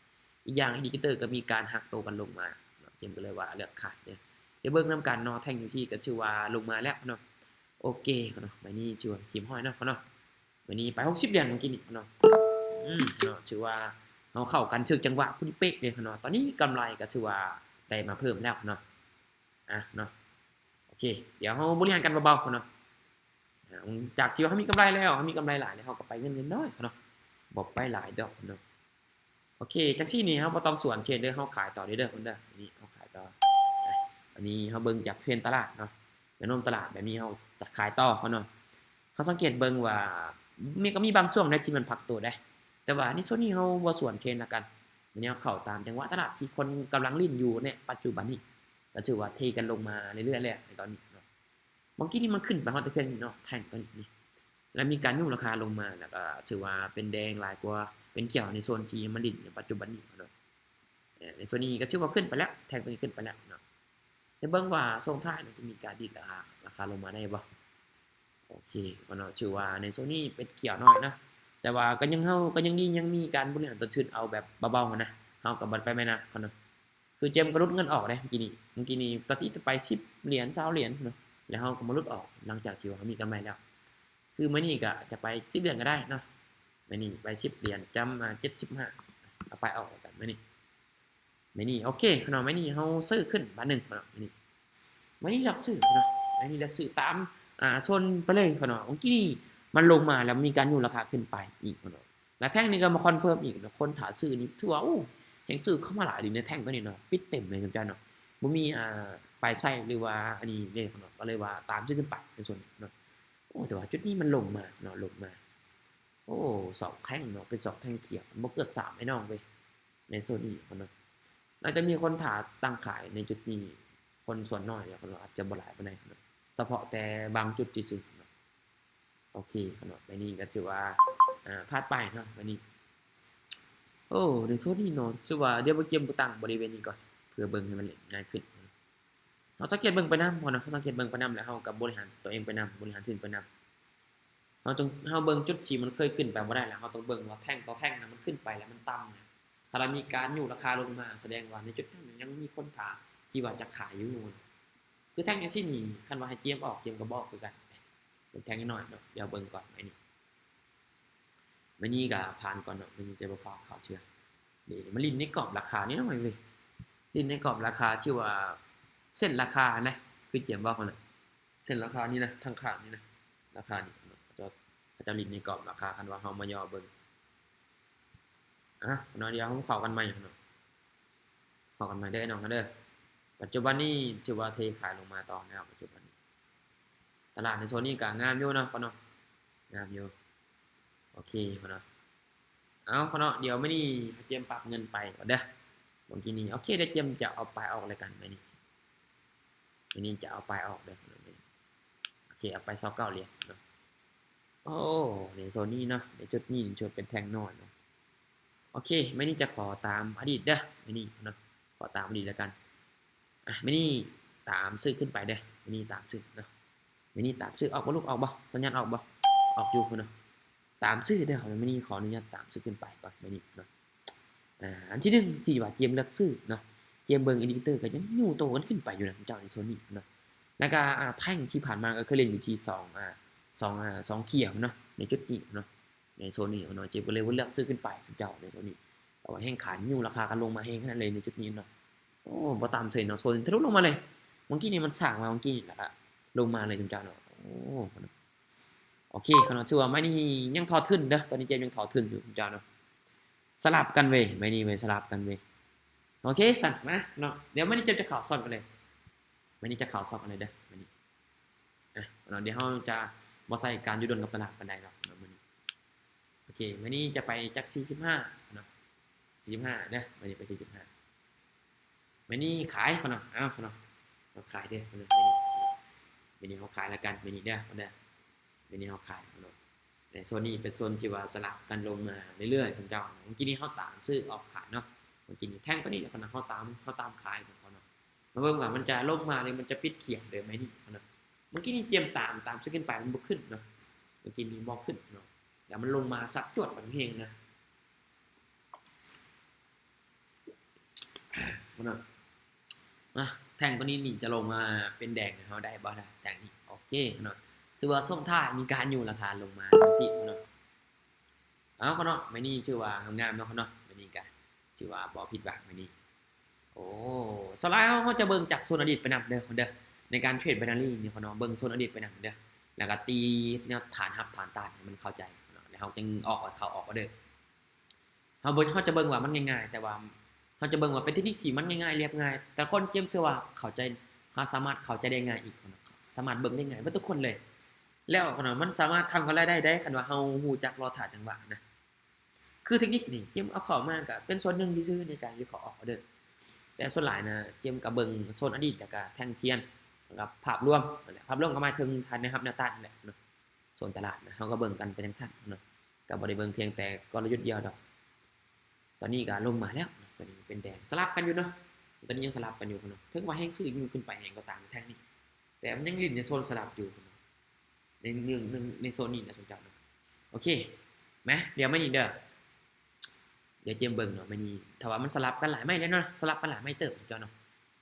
ອີກຢ່າງ ອິນດິເຄເຕີກໍມີການຫັກໂຕກັນລົງມາເນາະ ເຈມກໍເລີຍວ່າເລືອກຂາຍເດີ ໄດ້ເບິ່ງນຳກັນເນາະ ແທ່ງຈັ່ງຊີ້ກໍຖືວ່າລົງມາແລ້ວເນາະ ໂອເຄເນາະ ໃບນີ້ຖືວ່າຮຽບຮ້ອຍເນາະ ເນາະ ໃບນີ້ໄປຫົກສິບຫຼຽນເມື່ອກີ້ນີ້ເນາະ ອືມ ເນາະ ຖືວ່າເຮົາເຂົ້າກັນຖືກຈັງຫວະພໍດີເປະເລີຍເນາະ ຕອນນີ້ກຳໄລກໍຖືວ່າໄດ້ມາເພີ່ມແລ້ວເນາະ ອ່ະ ເນາະ ໂອເຄ ດຽວເຮົາບໍລິຫານກັນເບົາໆເນາະ ອ່າ ຈາກທີ່ວ່າເຮົາມີກຳໄລແລ້ວ ເຮົາມີກຳໄລຫຼາຍແລ້ວ ເຮົາກໍໄປເງິນນ້ອຍເນາະ ບໍ່ໄປຫຼາຍດອກເນາະ ໂອເຄ ຈັ່ງຊີ້ນີ້ເຮົາບໍ່ຕ້ອງສວນເທຣດເດີ ເຮົາຂາຍຕໍ່ເດີ ເດີ ເດີ ນີ້ເຮົາຂາຍຕໍ່ ອັນນີ້ເຮົາເບິ່ງຈາກເທຣນຕະຫຼາດເນາະ ແນວໂນ້ມຕະຫຼາດແບບນີ້ເຮົາຈະຂາຍຕໍ່ເນາະ ເຮົາສັງເກດເບິ່ງວ່າ ມີ ກໍມີບາງຊ່ວງໃດທີ່ມັນພັກໂຕໄດ໋ ແຕ່ວ່າໃນໂຊນນີ້ເຮົາບໍ່ສວນເທຣນລະກັນ ແນວເຂົ້າຕາມຈັງຫວະຕະຫຼາດທີ່ຄົນກຳລັງຫຼິ້ນຢູ່ໃນປັດຈຸບັນນີ້ ກໍຖືວ່າເທກັນລົງມາເລື້ອຍໆແລ້ວໃນຕອນນີ້ເນາະ ເມື່ອກີ້ນີ້ມັນຂຶ້ນໄປຮອດແຕ່ພຽງນີ້ເນາະ ແທ່ງຕົວນີ້ນີ້ ແລ້ວມີການຍູ້ລາຄາລົງມາ ແລ້ວກໍຖືວ່າເປັນແດງຫຼາຍກວ່າເປັນຂຽວໃນໂຊນທີ່ມັນຫຼິ້ນໃນປັດຈຸບັນນີ້ເນາະ ເອີ ໃນໂຊນນີ້ກໍຖືວ່າຂຶ້ນໄປແລ້ວ ແທ່ງຕົວນີ້ຂຶ້ນໄປແລ້ວເນາະ ໄດ້ເບິ່ງວ່າຊ່ວງທ້າຍມັນຈະມີການດີດລາຄາ ລາຄາລົງມາໄດ້ບໍ່ ໂອເຄເນາະ ຖືວ່າໃນໂຊນນີ້ເປັນຂຽວໜ້ອຍເນາະ ແຕ່ວ່າກໍຍັງ ເຮົາກໍຍັງດີ ຍັງມີການບໍລິຫານຕົ້ນທຶນເອົາແບບເບົາໆຫັ້ນນະ ເຮົາກໍບໍ່ໄດ້ໄປແມ່ນໜັກເນາະ ຄືເຈມກໍຫຼຸດເງິນອອກເດ້ ເມື່ອກີ້ນີ້ ເມື່ອກີ້ນີ້ຕອນທີ່ໄປສິບຫຼຽນ ຊາວຫຼຽນເນາະ ແລ້ວເຮົາກໍມາຫຼຸດອອກ ຫຼັງຈາກທີ່ວ່າເຮົາມີກຳໄລແລ້ວ ຄືມື້ນີ້ກໍຈະໄປສິບຫຼຽນກໍໄດ້ເນາະ ມື້ນີ້ໄປສິບຫຼຽນ ຈຳມາເຈັດສິບຫ້າ ເອົາໄປອອກແລ້ວກັນມື້ນີ້ ມື້ນີ້ໂອເຄເນາະ ມື້ນີ້ເຮົາຊື້ຂຶ້ນບາດໜຶ່ງເນາະ ມື້ນີ້ ມື້ນີ້ເລືອກຊື້ເນາະ ມື້ນີ້ເລືອກຊື້ຕາມ ອ່າ ໂຊນໄປເລີຍເນາະ ເມື່ອກີ້ນີ້ມັນລົງມາແລ້ວມີການຍູ້ລາຄາຂຶ້ນໄປອີກເນາະ ແລ້ວແທ່ງນີ້ກໍມາຄອນເຟີມອີກເນາະ ຄົນຖ້າຊື້ນີ້ຖືວ່າ ໂອ້ ແຮງຊື້ເຂົ້າມາຫຼາຍດີໃນແທ່ງຕົວນີ້ເນາະ ປິດເຕັມເລີຍເຈົ້າເນາະ ບໍ່ມີ ອ່າ ປາຍໄຊ ຫຼືວ່າອັນນີ້ເລີຍເນາະ ກໍເລີຍວ່າຕາມຊື້ຂຶ້ນໄປໃນສ່ວນນີ້ເນາະ ໂອ້ ແຕ່ວ່າຈຸດນີ້ມັນລົງມາເນາະ ລົງມາ ໂອ້ ສອງແທ່ງເນາະ ເປັນສອງແທ່ງຂຽວ ບໍ່ເກີດສາມ ໄອ້ນ້ອງເວີຍ ໃນໂຊນນີ້ເນາະ ໜ້າຈະມີຄົນຖ້າຕັ້ງຂາຍໃນຈຸດນີ້ ຄົນສ່ວນໜ້ອຍເນາະ ອາດຈະບໍ່ຫຼາຍປານໃດເນາະ ສະເພາະແຕ່ບາງຈຸດຊື່ໆເນາະ ໂອເຄເນາະ ໃບນີ້ກໍຖືວ່າ ອ່າ ພາດໄປເນາະ ໃບນີ້ ໂອ້ ໃນໂຊນນີ້ເນາະ ຖືວ່າ ດຽວເບິ່ງເກມຕັ້ງບໍລິເວນນີ້ກ່ອນ ເພື່ອເບິ່ງໃຫ້ມັນງ່າຍຂຶ້ນ ເຮົາສັງເກດເບິ່ງໄປນຳເນາະ ເຮົາສັງເກດເບິ່ງໄປນຳ ແລ້ວເຮົາກໍບໍລິຫານຕົວເອງໄປນຳ ບໍລິຫານທຶນໄປນຳ ເຮົາຕ້ອງ ເຮົາເບິ່ງຈຸດທີ່ມັນເຄີຍຂຶ້ນໄປບໍ່ໄດ້ ແລ້ວເຮົາຕ້ອງເບິ່ງວ່າແທ່ງຕໍ່ແທ່ງນະ ມັນຂຶ້ນໄປແລ້ວມັນຕ່ຳນະ ຄັນວ່າມີການຍູ້ລາຄາລົງມາ ສະແດງວ່າໃນຈຸດນັ້ນຍັງມີຄົນຖ້າທີ່ວ່າຈະຂາຍຢູ່ ຄືແທ່ງຈັ່ງຊີ້ນີ້ ຄັນວ່າໃຫ້ເຈມອອກ ເຈມກໍບໍ່ອອກຄືກັນ ເປັນແທ່ງນ້ອຍໆເນາະ ດຽວເບິ່ງກ່ອນ ໃບນີ້ ໃບນີ້ກໍຜ່ານກ່ອນເນາະ ໃບນີ້ຈະບໍ່ຟ້າວເຂົ້າເທື່ອ ນີ້ ມາຫຼິ້ນໃນກອບລາຄານີ້ເນາະເວີຍ ຫຼິ້ນໃນກອບລາຄາທີ່ວ່າ ເສັ້ນລາຄານະ ຄືເຈມເວົ້າຫັ້ນນະ ເສັ້ນລາຄານີ້ນະ ທາງຂ້າງນີ້ນະ ລາຄານີ້ເນາະ ເຂົາເຈົ້າ ເຂົາເຈົ້າຫຼິ້ນໃນກອບລາຄາ ຄັນວ່າເຮົາມາຍໍເບິ່ງ ອ່ະ ເນາະ ດຽວເຮົາເຂົ້າກັນໃໝ່ເນາະ ເຂົ້າກັນໃໝ່ເດີ ນ້ອງເດີ ປັດຈຸບັນນີ້ຖືວ່າເທຂາຍລົງມາຕໍ່ແລ້ວ ປັດຈຸບັນນີ້ ຕະຫຼາດໃນໂຊນນີ້ກໍງາມຢູ່ເນາະ ເນາະ ງາມຢູ່ ໂອເຄເນາະ ເອົາເນາະ ດຽວມື້ນີ້ເຮົາຈຽມປັບເງິນໄປກ່ອນເດີ ເມື່ອກີ້ນີ້ ໂອເຄ ດຽວຈຽມຈະເອົາປາຍອອກແລ້ວກັນມື້ນີ້ ມື້ນີ້ຈະເອົາປາຍອອກເດີ ໂອເຄ ເອົາໄປຊາວເກົ້າຫຼຽນເນາະ ໂອ້ ໃນໂຊນນີ້ເນາະ ໃນຈຸດນີ້ ໃນຈຸດເປັນແທ່ງນ້ອຍເນາະ ໂອເຄ ມື້ນີ້ຈະຂໍຕາມອະດີດເດີ ມື້ນີ້ເນາະ ຂໍຕາມອະດີດແລ້ວກັນ ອ່ະ ມື້ນີ້ຕາມຊື້ຂຶ້ນໄປເດີ ມື້ນີ້ຕາມຊື້ເນາະ ມື້ນີ້ຕາມຊື້ ອອກບໍ່ລູກ ອອກບໍ່ ສັນຍານອອກບໍ່ ອອກຢູ່ພຸ້ນເນາະ ຕາມຊື້ເດີ ມື້ນີ້ຂໍອະນຸຍາດຕາມຊື້ຂຶ້ນໄປກ່ອນມື້ນີ້ເນາະ ອ່າ ອັນທີໜຶ່ງທີ່ວ່າເຈມເລືອກຊື້ເນາະ ເຈມເບິ່ງອິນດິເຄເຕີກໍຍັງຍູ້ໂຕກັນຂຶ້ນໄປຢູ່ນະ ເຈົ້າ ໃນໂຊນນີ້ເນາະ ແລ້ວກໍ ອ່າ ແທ່ງທີ່ຜ່ານມາກໍເຄີຍຫຼິ້ນຢູ່ທີ່ສອງ ອ່າ ສອງ ອ່າ ສອງຂຽວເນາະ ໃນຈຸດນີ້ເນາະ ໃນໂຊນນີ້ເນາະ ເຈມກໍເລີຍວ່າເລືອກຊື້ຂຶ້ນໄປ ເຈົ້າ ໃນໂຊນນີ້ ແຕ່ວ່າແຮງຂາຍຍູ້ລາຄາກັນລົງມາແຮງຂະໜາດເລີຍໃນຈຸດນີ້ເນາະ ໂອ້ ບໍ່ຕາມເສີຍເນາະ ໂຊນທະລຸລົງມາເລີຍ ເມື່ອກີ້ນີ້ມັນສ້າງມາເມື່ອກີ້ນີ້ ແລ້ວກໍລົງມາເລີຍ ເຈົ້າເນາະ ໂອ້ ໂອເຄເນາະ ຖືວ່າໄມ້ນີ້ຍັງຖອດທຶນເດີ ຕອນນີ້ເຈມຍັງຖອດທຶນຢູ່ ເຈົ້າເນາະ ສະຫຼັບກັນເວີຍ ໄມ້ນີ້ເວີຍ ສະຫຼັບກັນເວີຍ ໂອເຄ ຊັ້ນ ມາເນາະ ດຽວໄມ້ນີ້ເຈມຈະເຂົ້າຊັອດກັນເລີຍ ໄມ້ນີ້ຈະເຂົ້າຊັອດກັນເລີຍເດີ ໄມ້ນີ້ ອ່ະ ເນາະ ດຽວເຮົາຈະບໍ່ໃຊ້ການຢູ່ດົນກັບຕະຫຼາດປານໃດເນາະ ເນາະ ມື້ນີ້ ໂອເຄ ມື້ນີ້ຈະໄປຈັກສີ່ສິບຫ້າເນາະ ສີ່ສິບຫ້າເດີ ມື້ນີ້ໄປສີ່ສິບຫ້າ ມື້ນີ້ຂາຍເນາະ ເອົາເນາະ ເຮົາຂາຍເດີ ມື້ນີ້ ມື້ນີ້ເຮົາຂາຍລະກັນ ມື້ນີ້ເດີ ເຮົາຂາຍເນາະ ມື້ນີ້ເຮົາຂາຍເນາະ ແຕ່ໂຊນນີ້ເປັນໂຊນທີ່ວ່າສະຫຼັບກັນລົງມາເລື້ອຍໆ ເຈົ້າ. ເມື່ອກີ້ນີ້ເຮົາຕາມຊື້ອອກຂາຍເນາະ, ເມື່ອກີ້ນີ້ແທ່ງໂຕນີ້ແຫຼະເນາະ ເຮົາຕາມ ເຮົາຕາມຂາຍເນາະ. ມາເບິ່ງວ່າມັນຈະລົງມາ ຫຼືມັນຈະປິດຂຽວເດີໄມ້ນີ້ເນາະ. ເມື່ອກີ້ນີ້ເຈມຕາມ ຕາມຊື້ຂຶ້ນໄປ ມັນບໍ່ຂຶ້ນເນາະ, ເມື່ອກີ້ນີ້ບໍ່ຂຶ້ນເນາະ, ແລ້ວມັນລົງມາສັບຈວດບັກແຮງນະ. ເນາະ ມາ ແທ່ງໂຕນີ້ນີ້ຈະລົງມາເປັນແດງໃຫ້ເຮົາໄດ້ບໍ່ລະ ແທ່ງນີ້? ໂອເຄເນາະ, ຖືວ່າສົ່ງທ້າຍມີການຢູ່ລາຄາລົງມາຈັ່ງຊີ້ເນາະ. ເອົາເນາະ ໄມ້ນີ້ຖືວ່າງາມໆເນາະ ເນາະ, ໄມ້ນີ້ກະຖືວ່າບໍ່ຜິດຫວັງໄມ້ນີ້. ໂອ້ ສ່ວນຫຼາຍເຮົາ ເຮົາຈະເບິ່ງຈາກໂຊນອະດີດໄປນຳເດີຄົນເດີ, ໃນການເທຣດໄບນາຣີນີ້ເນາະ ເບິ່ງໂຊນອະດີດໄປນຳເດີ, ແລ້ວກະຕີແນວຖານຮັບຖານຕ້ານໃຫ້ມັນເຂົ້າໃຈເນາະ, ແລ້ວເຮົາຈຶ່ງອອກເຂົ້າອອກອອເດີ. ເຮົາເບິ່ງ ເຮົາຈະເບິ່ງວ່າມັນງ່າຍໆ ແຕ່ວ່າເຮົາຈະເບິ່ງວ່າເປັນເຕັກນິກທີ່ມັນງ່າຍໆ ລຽບງ່າຍ, ແຕ່ຄົນເຈມເຊື່ອວ່າເຂົ້າໃຈ ເຮົາສາມາດເຂົ້າໃຈໄດ້ງ່າຍອີກເນາະ, ສາມາດເບິ່ງໄດ້ງ່າຍເບິດທຸກຄົນເລີຍ. ແລ້ວເນາະ ມັນສາມາດທຳກຳໄລໄດ້ເດ້ ຄັນວ່າເຮົາຮູ້ຈັກລໍຖ້າຈັງຫວະນະ. ຄືເຕັກນິກນີ້ ເຈມເອົາເຂົ້າມາກະເປັນສ່ວນໜຶ່ງຊື່ໆ ໃນການວິເຄາະອອກອອເດີ, ແຕ່ສ່ວນຫຼາຍນະ ເຈມກະເບິ່ງໂຊນອະດີດ ແລ້ວກະແທ່ງທຽນ ແລ້ວກະພາບລວມນັ້ນແຫຼະ, ພາບລວມກະໝາຍເຖິງທາງແນວຮັບແນວຕ້ານນັ້ນແຫຼະເນາະ. ໂຊນຕະຫຼາດນະ ເຮົາກໍເບິ່ງກັນໄປຈັ່ງຊັ້ນເນາະ, ກໍບໍ່ໄດ້ເບິ່ງພຽງແຕ່ກໍລະຍຸດດຽວດອກ. ຕອນນີ້ກໍລົງມາແລ້ວເນາະ, ຕອນນີ້ເປັນແດງ ສະຫຼັບກັນຢູ່ເນາະ, ຕອນນີ້ຍັງສະຫຼັບກັນຢູ່ເນາະ, ເຖິງວ່າແຮງຊື້ຢູ່ຂຶ້ນໄປແຮງກໍຕາມແທ່ງນີ້ ແຕ່ມັນຍັງຫຼິ້ນໃນໂຊນສະຫຼັບຢູ່ເນາະ, ໃນ ໃນ ໃນ ໃນໂຊນນີ້ນະ ສົນໃຈເນາະ. ໂອເຄ ມາ ດຽວໄມ້ນີ້ເດີ, ດຽວເຈມເບິ່ງເນາະ ໄມ້ນີ້ ຖ້າວ່າມັນສະຫຼັບກັນຫຼາຍໄມ້ແລ້ວເນາະ, ສະຫຼັບກັນຫຼາຍໄມ້ເຕີບເຈົ້າເນາະ,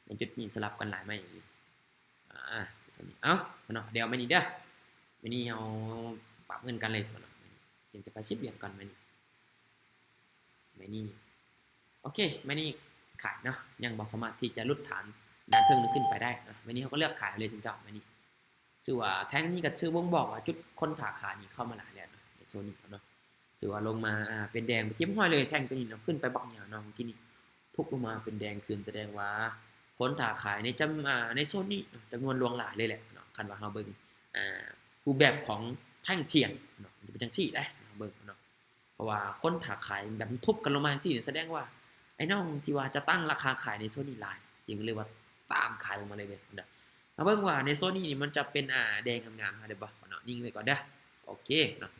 ໃນຈຸດນີ້ສະຫຼັບກັນຫຼາຍໄມ້ອີ່ຫຼີ. ອາ ເອົາເນາະ ດຽວໄມ້ນີ້ເດີ, ໄມ້ນີ້ເຮົາປັບເງິນກັນເລີຍເນາະ, ເຈມຈະໄປສິບຫຼຽນກ່ອນໄມ້ນີ້. ໄມ້ນີ້ ໂອເຄ ໄມ້ນີ້ຂາຍເນາະ, ຍັງບໍ່ສາມາດທີ່ຈະຫຼຸດຖານດ້ານເທິງນີ້ຂຶ້ນໄປໄດ້ເນາະ, ໄມ້ນີ້ເຮົາກໍເລືອກຂາຍເລີຍເຈົ້າ. ໄມ້ນີ້ຖືວ່າແທ່ງນີ້ກໍຊື່ບົ່ງບອກວ່າຈຸດຄົນຖ້າຂາຍນີ້ເຂົ້າມາຫຼາຍແລ້ວເນາະ ໃນໂຊນນີ້ເນາະ. ຖືວ່າລົງມາ ອາ ເປັນແດງໄປຮຽບຮ້ອຍເລີຍ ແທ່ງໂຕນີ້ເນາະ, ຂຶ້ນໄປບັກຍາວເນາະ ເມື່ອກີ້ນີ້ ທຸບລົງມາເປັນແດງຄືນ ສະແດງວ່າຄົນຖ້າຂາຍໃນຈຳ ອາ ໃນໂຊນນີ້ເນາະ ຈຳນວນຫຼວງຫຼາຍເລີຍແຫຼະເນາະ. ຄັນວ່າເຮົາເບິ່ງ ອາ ຮູບແບບຂອງແທ່ງທຽນເນາະ ມັນຈະເປັນຈັ່ງຊີ້ເດ້ ເຮົາເບິ່ງເນາະ, ເພາະວ່າຄົນຖ້າຂາຍແບບທຸບກັນລົງມາຈັ່ງຊີ້ ສະແດງວ່າໄອ້ນ້ອງທີ່ວ່າຈະຕັ້ງລາຄາຂາຍໃນໂຊນນີ້ຫຼາຍ ຈຶ່ງເລີຍວ່າຕາມຂາຍລົງມາເລີຍເນາະ. ມາເບິ່ງວ່າໃນໂຊນນີ້ນີ້ມັນຈະເປັນ ອາ ແດງງາມໆ ເຮົາໄດ້ບໍ່ເນາະ, ນິ່ງໄວ້ກ່ອນເດີ. ໂອເຄເນາະ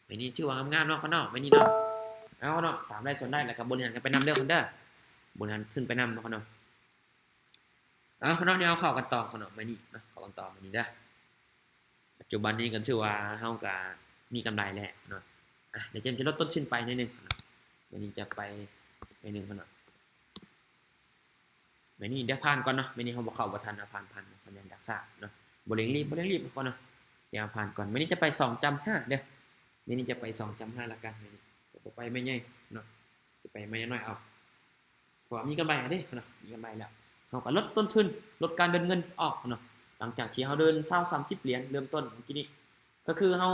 ໄມ້ນີ້ຖືວ່າງາມໆເນາະ ເນາະ ໄມ້ນີ້ເນາະ. ເອົາເນາະ ຕາມໄດ້ຊົນໄດ້ ແລ້ວກໍບໍລິຫານກັນໄປນຳເດີຄົນເດີ, ບໍລິຫານຂຶ້ນໄປນຳເນາະ ເນາະ. ເອົາເນາະ ດຽວເຮົາເຂົ້າກັນຕໍ່ເນາະ ໄມ້ນີ້ເນາະ, ເຂົ້າກັນຕໍ່ໄມ້ນີ້ເດີ. ປັດຈຸບັນນີ້ກໍຖືວ່າເຮົາກໍມີກຳໄລແລ້ວເນາະ, ອາ ດຽວເຈມຈະລົດຕົ້ນທຶນໄປໜ້ອຍໜຶ່ງເນາະ, ໄມ້ນີ້ຈະໄປໜ້ອຍໜຶ່ງເນາະ. ໄມ້ນີ້ດຽວຜ່ານກ່ອນເນາະ, ໄມ້ນີ້ເຮົາບໍ່ເຂົ້າບໍ່ທັນ ເອົາຜ່ານ ຜ່ານ ສັນຍານດັກຊາກເນາະ, ບໍ່ເລັ່ງລີບ ບໍ່ເລັ່ງລີບກ່ອນເນາະ, ດຽວຜ່ານກ່ອນ. ໄມ້ນີ້ຈະໄປສອງຈ້ຳຫ້າເດີ, ໄມ້ນີ້ຈະໄປສອງຈ້ຳຫ້າລະກັນ, ໄມ້ນີ້ຈະບໍ່ໄປໄມ້ໃຫຍ່ເນາະ, ຈະໄປໄມ້ນ້ອຍເອົາ ເພາະວ່າມີກຳໄລເດ້ເນາະ, ມີກຳໄລແລ້ວ ເຮົາກໍລົດຕົ້ນທຶນ ລົດການເດີນເງິນອອກເນາະ. ຫຼັງຈາກທີ່ເຮົາເດີນຊາວສາມສິບຫຼຽນເລີ່ມຕົ້ນເມື່ອກີ້ນີ້ ກໍຄືເຮົາ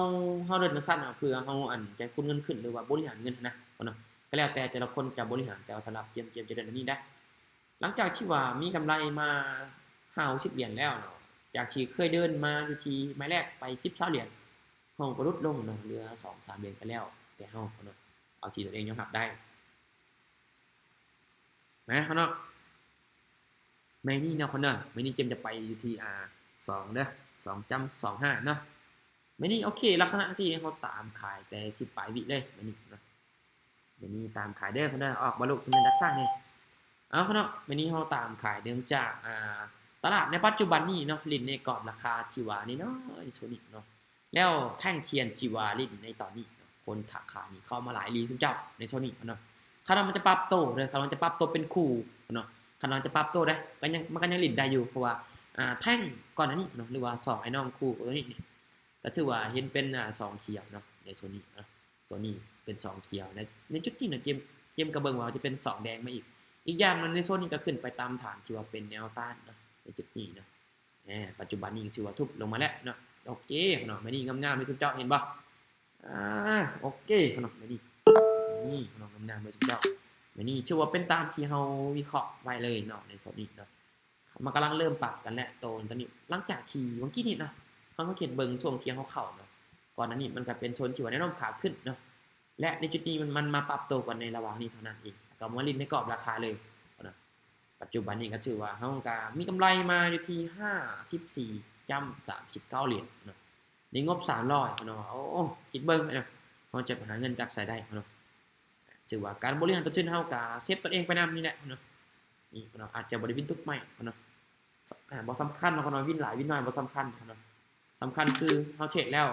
ເຮົາເດີນຈັ່ງຊັ້ນເນາະ ເພື່ອເຮົາ ອັນ ຈະຄູນເງິນຂຶ້ນ ຫຼືວ່າບໍລິຫານເງິນຫັ້ນນະເນາະ, ກໍແລ້ວແຕ່ແຕ່ລະຄົນຈະບໍລິຫານ, ແຕ່ວ່າສຳລັບເຈມ ເຈມຈະເດີນອັນນີ້ໄດ້. ຫຼັງຈາກທີ່ວ່າມີກຳໄລມາຫ້າຫົກສິບຫຼຽນແລ້ວເນາະ, ຈາກທີ່ເຄີຍເດີນມາຢູ່ທີ່ໄມ້ແລກໄປສິບຊາວຫຼຽນ, ເຮົາກໍຫຼຸດລົງເນາະ ເຫຼືອສອງສາມຫຼຽນໄປແລ້ວ, ແຕ່ເຮົາເນາະ ເອົາທີ່ຕົວເອງຍອມຮັບໄດ້. ມາເນາະ ໄມ້ນີ້ເນາະ ຄົນເດີ, ໄມ້ນີ້ເຈມຈະໄປຢູ່ທີ່ ອາ ສອງເດີ ສອງຈ້ຳສອງຫ້າເນາະ. ໄມ້ນີ້ໂອເຄ ລັກສະນະຈັ່ງຊີ້ເຮົາຕາມຂາຍແຕ່ສິບປາຍວິເລີຍ ໄມ້ນີ້ເນາະ, ໄມ້ນີ້ຕາມຂາຍເດີຄົນເດີ. ອອກບໍ່ລູກ ສະແມນດັກຊາກນີ້? ເອົາເນາະ ໄມ້ນີ້ເຮົາຕາມຂາຍເນື່ອງຈາກ ອາ ຕະຫຼາດໃນປັດຈຸບັນນີ້ເນາະ ຫຼິ້ນໃນກອບລາຄາທີ່ວ່ານ້ອຍໆ ໂຊນນີ້ເນາະ. ແລ້ວແທ່ງທຽນທີ່ວ່າຫຼິ້ນໃນຕອນນີ້ເນາະ ຄົນຖ້າຂາຍນີ້ເຂົ້າມາຫຼາຍອີ່ຫຼີຊຸມເຈົ້າໃນຊ່ວງນີ້ເນາະ. ຄັນວ່າມັນຈະປັບໂຕເດີ ຄັນວ່າມັນຈະປັບໂຕເປັນຄູ່ເນາະ, ຄັນວ່າມັນຈະປັບໂຕເດ້ ກໍຍັງ ມັນກໍຍັງຫຼິ້ນໄດ້ຢູ່ ເພາະວ່າ ອາ ແທ່ງກ່ອນໜ້ານີ້ເນາະ ຫຼືວ່າສອງອ້າຍນ້ອງຄູ່ໂຕນີ້ນີ້ ກໍຖືວ່າເຫັນເປັນ ອາ ສອງຂຽວເນາະ ໃນໂຊນນີ້ເນາະ. ໂຊນນີ້ເປັນສອງຂຽວ ໃນ ໃນຈຸດນີ້ນະ ເຈມ ເຈມກໍເບິ່ງວ່າຈະເປັນສອງແດງມາອີກ. ອີກຢ່າງໜຶ່ງໃນໂຊນນີ້ກໍຂຶ້ນໄປຕາມຖານທີ່ວ່າເປັນແນວຕ້ານເນາະ ໃນຈຸດນີ້ເນາະ. ແໝ ປັດຈຸບັນນີ້ຖືວ່າທຸບລົງມາແລ້ວເນາະ. ໂອເຄເນາະ ໄມ້ນີ້ງາມໆເລີຍ ທຸກເຈົ້າເຫັນບໍ່? ອາ ໂອເຄເນາະ ໄມ້ນີ້ ນີ້ເນາະ ງາມໆເລີຍ ທຸກເຈົ້າ. ໄມ້ນີ້ຖືວ່າເປັນຕາມທີ່ເຮົາວິເຄາະໄວ້ເລີຍເນາະ ໃນໂຊນນີ້ເນາະ. ມັນກຳລັງເລີ່ມປັບກັນແລ້ວ ໂຕ ໂຕນີ້ ຫຼັງຈາກທີ່ເມື່ອກີ້ນີ້ເນາະ ເຮົາສັງເກດເບິ່ງຊ່ວງທີ່ເຮົາເຂົ້າເນາະ ກ່ອນໜ້ານີ້ມັນກໍເປັນໂຊນທີ່ວ່າແນວໂນ້ມຂາຂຶ້ນເນາະ ແລະ ໃນຈຸດນີ້ມັນ ມັນມາປັບໂຕກັນໃນລະຫວ່າງນີ້ເທົ່ານັ້ນເອງ ແລ້ວກໍມາຫຼິ້ນໃນກອບລາຄາເລີຍເນາະ. ປັດຈຸບັນນີ້ກໍຖືວ່າເຮົາກໍມີກຳໄລມາຢູ່ທີ່ຫ້າສິບສີ່ຈ້ຳສາມສິບເກົ້າຫຼຽນເນາະ. ໃນງົບສາມຮ້ອຍເນາະ ໂອ້ ຄິດເບິ່ງເນາະ ເຮົາຈະຫາເງິນຈາກໃສໄດ້ເນາະ. ຖືວ່າການບໍລິຫານຕົນທຶນເຮົາກະເຊບຕົນເອງໄປນຳນີ້ແຫຼະເນາະ. ນີ້ເນາະ ອາດຈະບໍ່ໄດ້ວິນທຸກໄມ້ເນາະ ສ- ອາ ບໍ່ສຳຄັນເນາະ ວິນຫຼາຍວິນໜ້ອຍບໍ່ສຳຄັນເນາະ. ສຳຄັນຄືເຮົາເທຣດແລ້ວ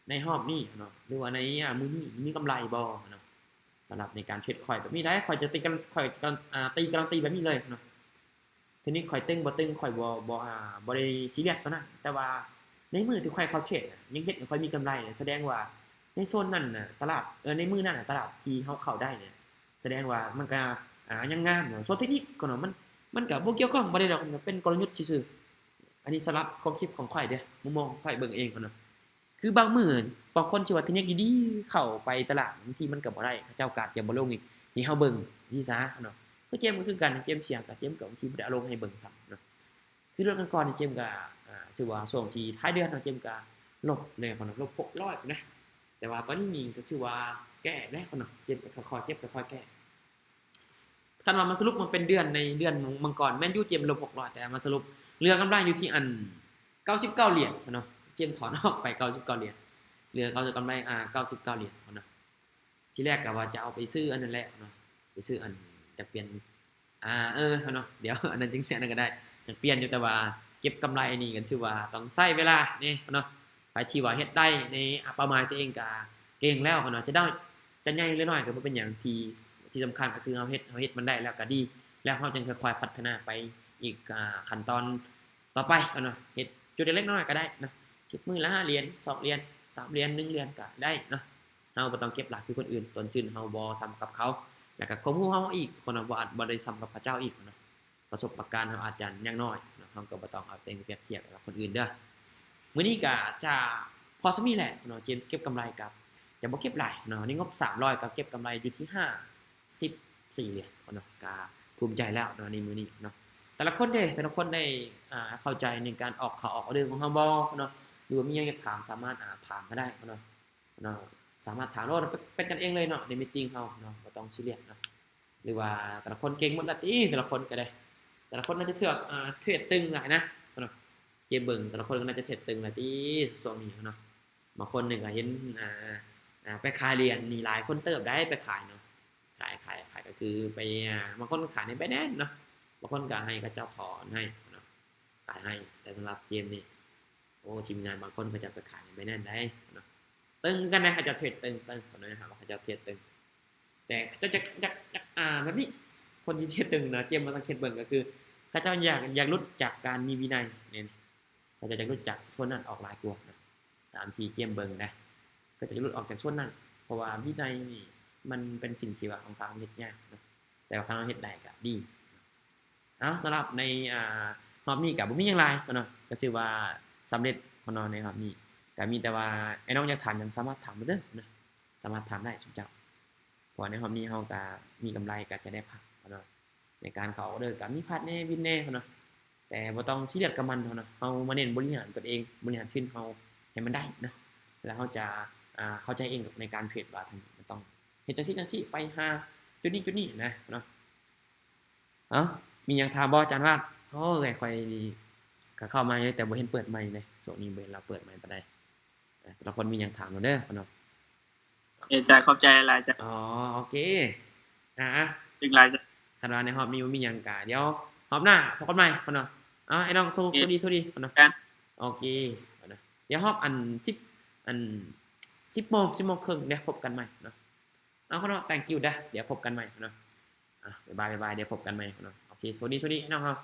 ໃນຮອບນີ້ເນາະ ຫຼືວ່າໃນ ອາ ມື້ນີ້ມີກຳໄລບໍ່ເນາະ. ສຳລັບໃນການເທຣດຂ້ອຍແບບນີ້ໄດ໋ ຂ້ອຍຈະຕີການ ຂ້ອຍການ ອາ ຕີການันตีແບບນີ້ເລີຍເນາະ. ເທກນິກຂ້ອຍຕຶງບໍ່ຕຶງ ຂ້ອຍບໍ່ ບໍ່ ອາ ບໍ່ໄດ້ຊີຣຽສໂຕນັ້ນ ແຕ່ວ່າໃນມື້ທີ່ຂ້ອຍເຂົ້າເທຣດ ຍັງເຮັດໃຫ້ຂ້ອຍມີກຳໄລ ສະແດງວ່າໃນໂຊນນັ້ນນະ ຕະຫຼາດ ເອີ ໃນມື້ນັ້ນນະ ຕະຫຼາດທີ່ເຮົາເຂົ້າໄດ້ນີ້ ສະແດງວ່າມັນກະ ອາ ຍັງງາມເນາະ. ສ່ວນເທກນິກກໍເນາະ ມັນ ມັນກະບໍ່ກ່ຽວຂ້ອງປານໃດດອກ ເປັນກົນລະຍຸດຊື່ໆ. ອັນນີ້ສຳລັບຄວາມຄິດຂອງຂ້ອຍເດີ້ ມຸມມອງຂອງຂ້ອຍເບິ່ງເອງເນາະ. ຄືບາງມື້ບາງຄົນທີ່ວ່າເທກນິກດີໆ ເຂົ້າໄປຕະຫຼາດ ບາງທີມັນກໍບໍ່ໄດ້ ເຂົາເຈົ້າກາດຈະບໍ່ລົງໃຫ້ເຮົາເບິ່ງຊີ້ຊະເນາະ. ຄືເຈມກໍຄືກັນ ເຈມເສຍກໍ ເຈມກໍບາງທີບໍ່ໄດ້ເອົາລົງໃຫ້ເບິ່ງຊ້ຳເນາະ. ຄືເດືອນກ່ອນໆນີ້ ເຈມກໍ ອາ ຖືວ່າຊ່ວງທີ່ທ້າຍເດືອນເນາະ ເຈມກໍລົບແດ່ເນາະ ລົບຫົກຮ້ອຍພຸ້ນນະ. ແຕ່ວ່າຕອນນີ້ນີ້ກໍຖືວ່າແກ້ແລ້ວເນາະ ເຈມກໍຄ່ອຍໆເກັບ ຄ່ອຍໆແກ້. ຄັນວ່າມາສະຫຼຸບມັນເປັນເດືອນ ໃນເດືອນມັງກອນ ແມ່ນຢູ່ເຈມລົບຫົກຮ້ອຍ ແຕ່ມາສະຫຼຸບເຫຼືອກຳໄລຢູ່ທີ່ອັນເກົ້າສິບເກົ້າຫຼຽນເນາະ. ເຈມຖອນອອກໄປເກົ້າສິບເກົ້າຫຼຽນ ເຫຼືອເກົ້າ ກຳໄລ ອາ ເກົ້າສິບເກົ້າຫຼຽນເນາະ. ທີແລກກໍວ່າຈະເອົາໄປຊື້ອັນນັ້ນແຫຼະເນາະ ໄປຊື້ອັນ ຢາກປ່ຽນ ອາ ເອີ ເນາະ ດຽວອັນນັ້ນຈຶ່ງເສຍ ອັນນັ້ນກໍໄດ້ ຢາກປ່ຽນຢູ່ ແຕ່ວ່າເກັບກຳໄລນີ້ກໍຖືວ່າຕ້ອງໃຊ້ເວລາແດ່ເນາະ. ໃຜທີ່ວ່າເຮັດໄດ້ໃນ ອາ ເປົ້າໝາຍຕົວເອງກໍເກັ່ງແລ້ວເນາະ ຈະໄດ້ ຈະໃຫຍ່ຫຼືນ້ອຍກໍບໍ່ເປັນຫຍັງ ທີ່ ທີ່ສຳຄັນກໍຄືເຮົາເຮັດ ເຮົາເຮັດມັນໄດ້ແລ້ວກໍດີ ແລ້ວເຮົາຈຶ່ງຄ່ອຍໆພັດທະນາໄປອີກ ອາ ຂັ້ນຕອນຕໍ່ໄປເນາະ. ເຮັດຈຸດເລັກໆນ້ອຍໆກໍໄດ້ເນາະ ເກັບມື້ລະຫ້າຫຼຽນ ສອງຫຼຽນ ສາມຫຼຽນ ໜຶ່ງຫຼຽນກໍໄດ້ເນາະ. ເຮົາບໍ່ຕ້ອງເກັບຫຼາຍຄືຄົນອື່ນ ຕົ້ນທຶນເຮົາບໍ່ສ່ຳກັບເຂົາ ແລ້ວກໍຄວາມຮູ້ເຮົາອີກເນາະ ບໍ່ອາດ ບໍ່ໄດ້ສ່ຳກັບເຂົາເຈົ້າອີກເນາະ. ປະສົບປະການເຮົາອາດຈະຍັງນ້ອຍເນາະ ເຮົາກໍບໍ່ຕ້ອງເອົາຕົວເອງໄປປຽບທຽບກັບຄົນອື່ນເດີ້. ມື້ນີ້ກໍຈະພໍສ່ຳນີ້ແຫຼະເນາະ ເກັບ ເກັບກຳໄລກໍຈະບໍ່ເກັບຫຼາຍເນາະ. ໃນງົບສາມຮ້ອຍກໍເກັບກຳໄລຢູ່ທີ່ຫ້າສິບສີ່ຫຼຽນເນາະ ກໍພູມໃຈແລ້ວເນາະໃນມື້ນີ້ເນາະ. ແຕ່ລະຄົນເດ ແຕ່ລະຄົນໄດ້ ອາ ເຂົ້າໃຈໃນການອອກເຂົ້າອອກອອເດີຂອງເຮົາບໍ່ເນາະ ຫຼືວ່າມີຫຍັງຢາກຖາມ ສາມາດ ອາ ຖາມມາໄດ້ເນາະ ເນາະ ສາມາດຖາມໂລດ ເປັນ ເປັນກັນເອງເລີຍເນາະ ໃນມີດຕິງເຮົາເນາະ ບໍ່ຕ້ອງຊີຣຽສເນາະ. ຫຼືວ່າແຕ່ລະຄົນເກັ່ງໝົດລະຕິ ແຕ່ລະຄົນກໍໄດ້ ແຕ່ລະຄົນໜ້າຈະເທຣດ ເອີ ເທຣດຕຶງຫຼາຍນະເນາະ. ເຈມເບິ່ງແຕ່ລະຄົນກໍໜ້າຈະເທຣດຕຶງຫຼາຍຕິຊ່ວງນີ້ເນາະ. ບາງຄົນນີ້ກໍເຫັນ ອາ ອາ ໄປຂາຍຫຼຽນນີ້ຫຼາຍຄົນເຕີບໄດ໋ ໄປຂາຍເນາະ ຂາຍ ຂາຍ ຂາຍກໍຄືໄປ ອາ ບາງຄົນຂາຍໃນ Binance ເນາະ ບາງຄົນກໍໃຫ້ເຂົາເຈົ້າຖອນໃຫ້ເນາະ ຂາຍໃຫ້. ແຕ່ສຳລັບເຈມນີ້ ໂອ້ ທີມງານບາງຄົນເຂົາເຈົ້າໄປຂາຍໃນ Binance ໄດ໋ເນາະ. ຕຶງຄືກັນນະ ເຂົາເຈົ້າເທຣດຕຶງ ຕຶງເຂົາເຈົ້າ ເຂົາເຈົ້າເທຣດຕຶງ ແຕ່ເຂົາເຈົ້າຢາກ ຢາກ ຢາກ ອາ ແບບນີ້ ຄົນທີ່ເທຣດຕຶງນະ ເຈມບໍ່ສັງເກດເບິ່ງກໍຄື ເຂົາເຈົ້າຢາກ ຢາກຫຼຸດຈາກການມີວິໄນນີ້ ເຂົາເຈົ້າຢາກຫຼຸດຈາກໂຊນນັ້ນອອກຫຼາຍກວ່ານະ. ຕາມທີ່ເຈມເບິ່ງນະ ເຂົາເຈົ້າຢາກຫຼຸດອອກຈາກໂຊນນັ້ນ ເພາະວ່າວິໄນນີ້ມັນເປັນສິ່ງທີ່ວ່າຂ້ອນຂ້າງເຮັດຍາກເນາະ ແຕ່ວ່າຄັນເຮົາເຮັດໄດ້ກໍດີ. ເອົາ ສຳລັບໃນ ອາ ຮອບນີ້ກໍບໍ່ມີຫຍັງຫຼາຍເນາະ ກໍຖືວ່າສຳເລັດເນາະ ໃນຮອບນີ້ ກໍມີແຕ່ວ່າອ້າຍນ້ອງຢາກຖາມຫຍັງສາມາດຖາມໄດ້ເດີເນາະ ສາມາດຖາມໄດ້ຊຸມເຈົ້າ ເພາະວ່າໃນຮອບນີ້ເຮົາກໍມີກຳໄລກໍຈະໄດ້ພັກເນາະ. ໃນການເຂົ້າອອເດີກໍມີພາດແດ່ ວິນແດ່ເນາະ ແຕ່ບໍ່ຕ້ອງຊີຣຽສກັບມັນເນາະ. ເຮົາມາເນັ້ນບໍລິຫານຕົນເອງ ບໍລິຫານທຶນເຮົາໃຫ້ມັນໄດ້ເນາະ ແລ້ວເຮົາຈະ ອາ ເຂົ້າໃຈເອງໃນການເທຣດວ່າມັນຕ້ອງເຮັດຈັ່ງຊີ້ຈັ່ງຊີ້ ໄປຫາຈຸດນີ້ຈຸດນີ້ນະເນາະ. ເອົ້າ ມີຫຍັງຖາມບໍ່ອາຈານວາດ? ໂອ້ຍ ຂ້ອຍນີ້ກໍເຂົ້າໃໝ່ ແຕ່ບໍ່ເຫັນເປີດໄມເດ້ ຊ່ວງນີ້ບໍ່ເຫັນລາວເປີດໄມປານໃດ. ແຕ່ລະຄົນມີຫຍັງຖາມເນາະເດີເນາະ. ເອ ເຈົ້າ ຂອບໃຈຫຼາຍເຈົ້າ. ອໍ ໂອເຄ ອ່າ ເກັ່ງຫຼາຍເຈົ້າ. ຄັນວ່າໃນຮອບນີ້ບໍ່ມີຫຍັງກະ ດຽວຮອບໜ້າພົບກັນໃໝ່ເນາະ. ເອົາ ອ້າຍນ້ອງ ໂຊ ໂຊດີ ໂຊດີເນາະ. ໂອເຄ ດຽວຮອບອັນສິບ ອັນສິບໂມງ ສິບໂມງເຄິ່ງ ດຽວພົບກັນໃໝ່ເນາະ. ເອົາເນາະ thank you ເດີ ດຽວພົບກັນໃໝ່ເນາະ. ອ່າ ບາຍບາຍ ບາຍບາຍ ດຽວພົບກັນໃໝ່ເນາະ. ໂອເຄ ໂຊດີ ໂຊດີ ນ້ອງເຮົາ.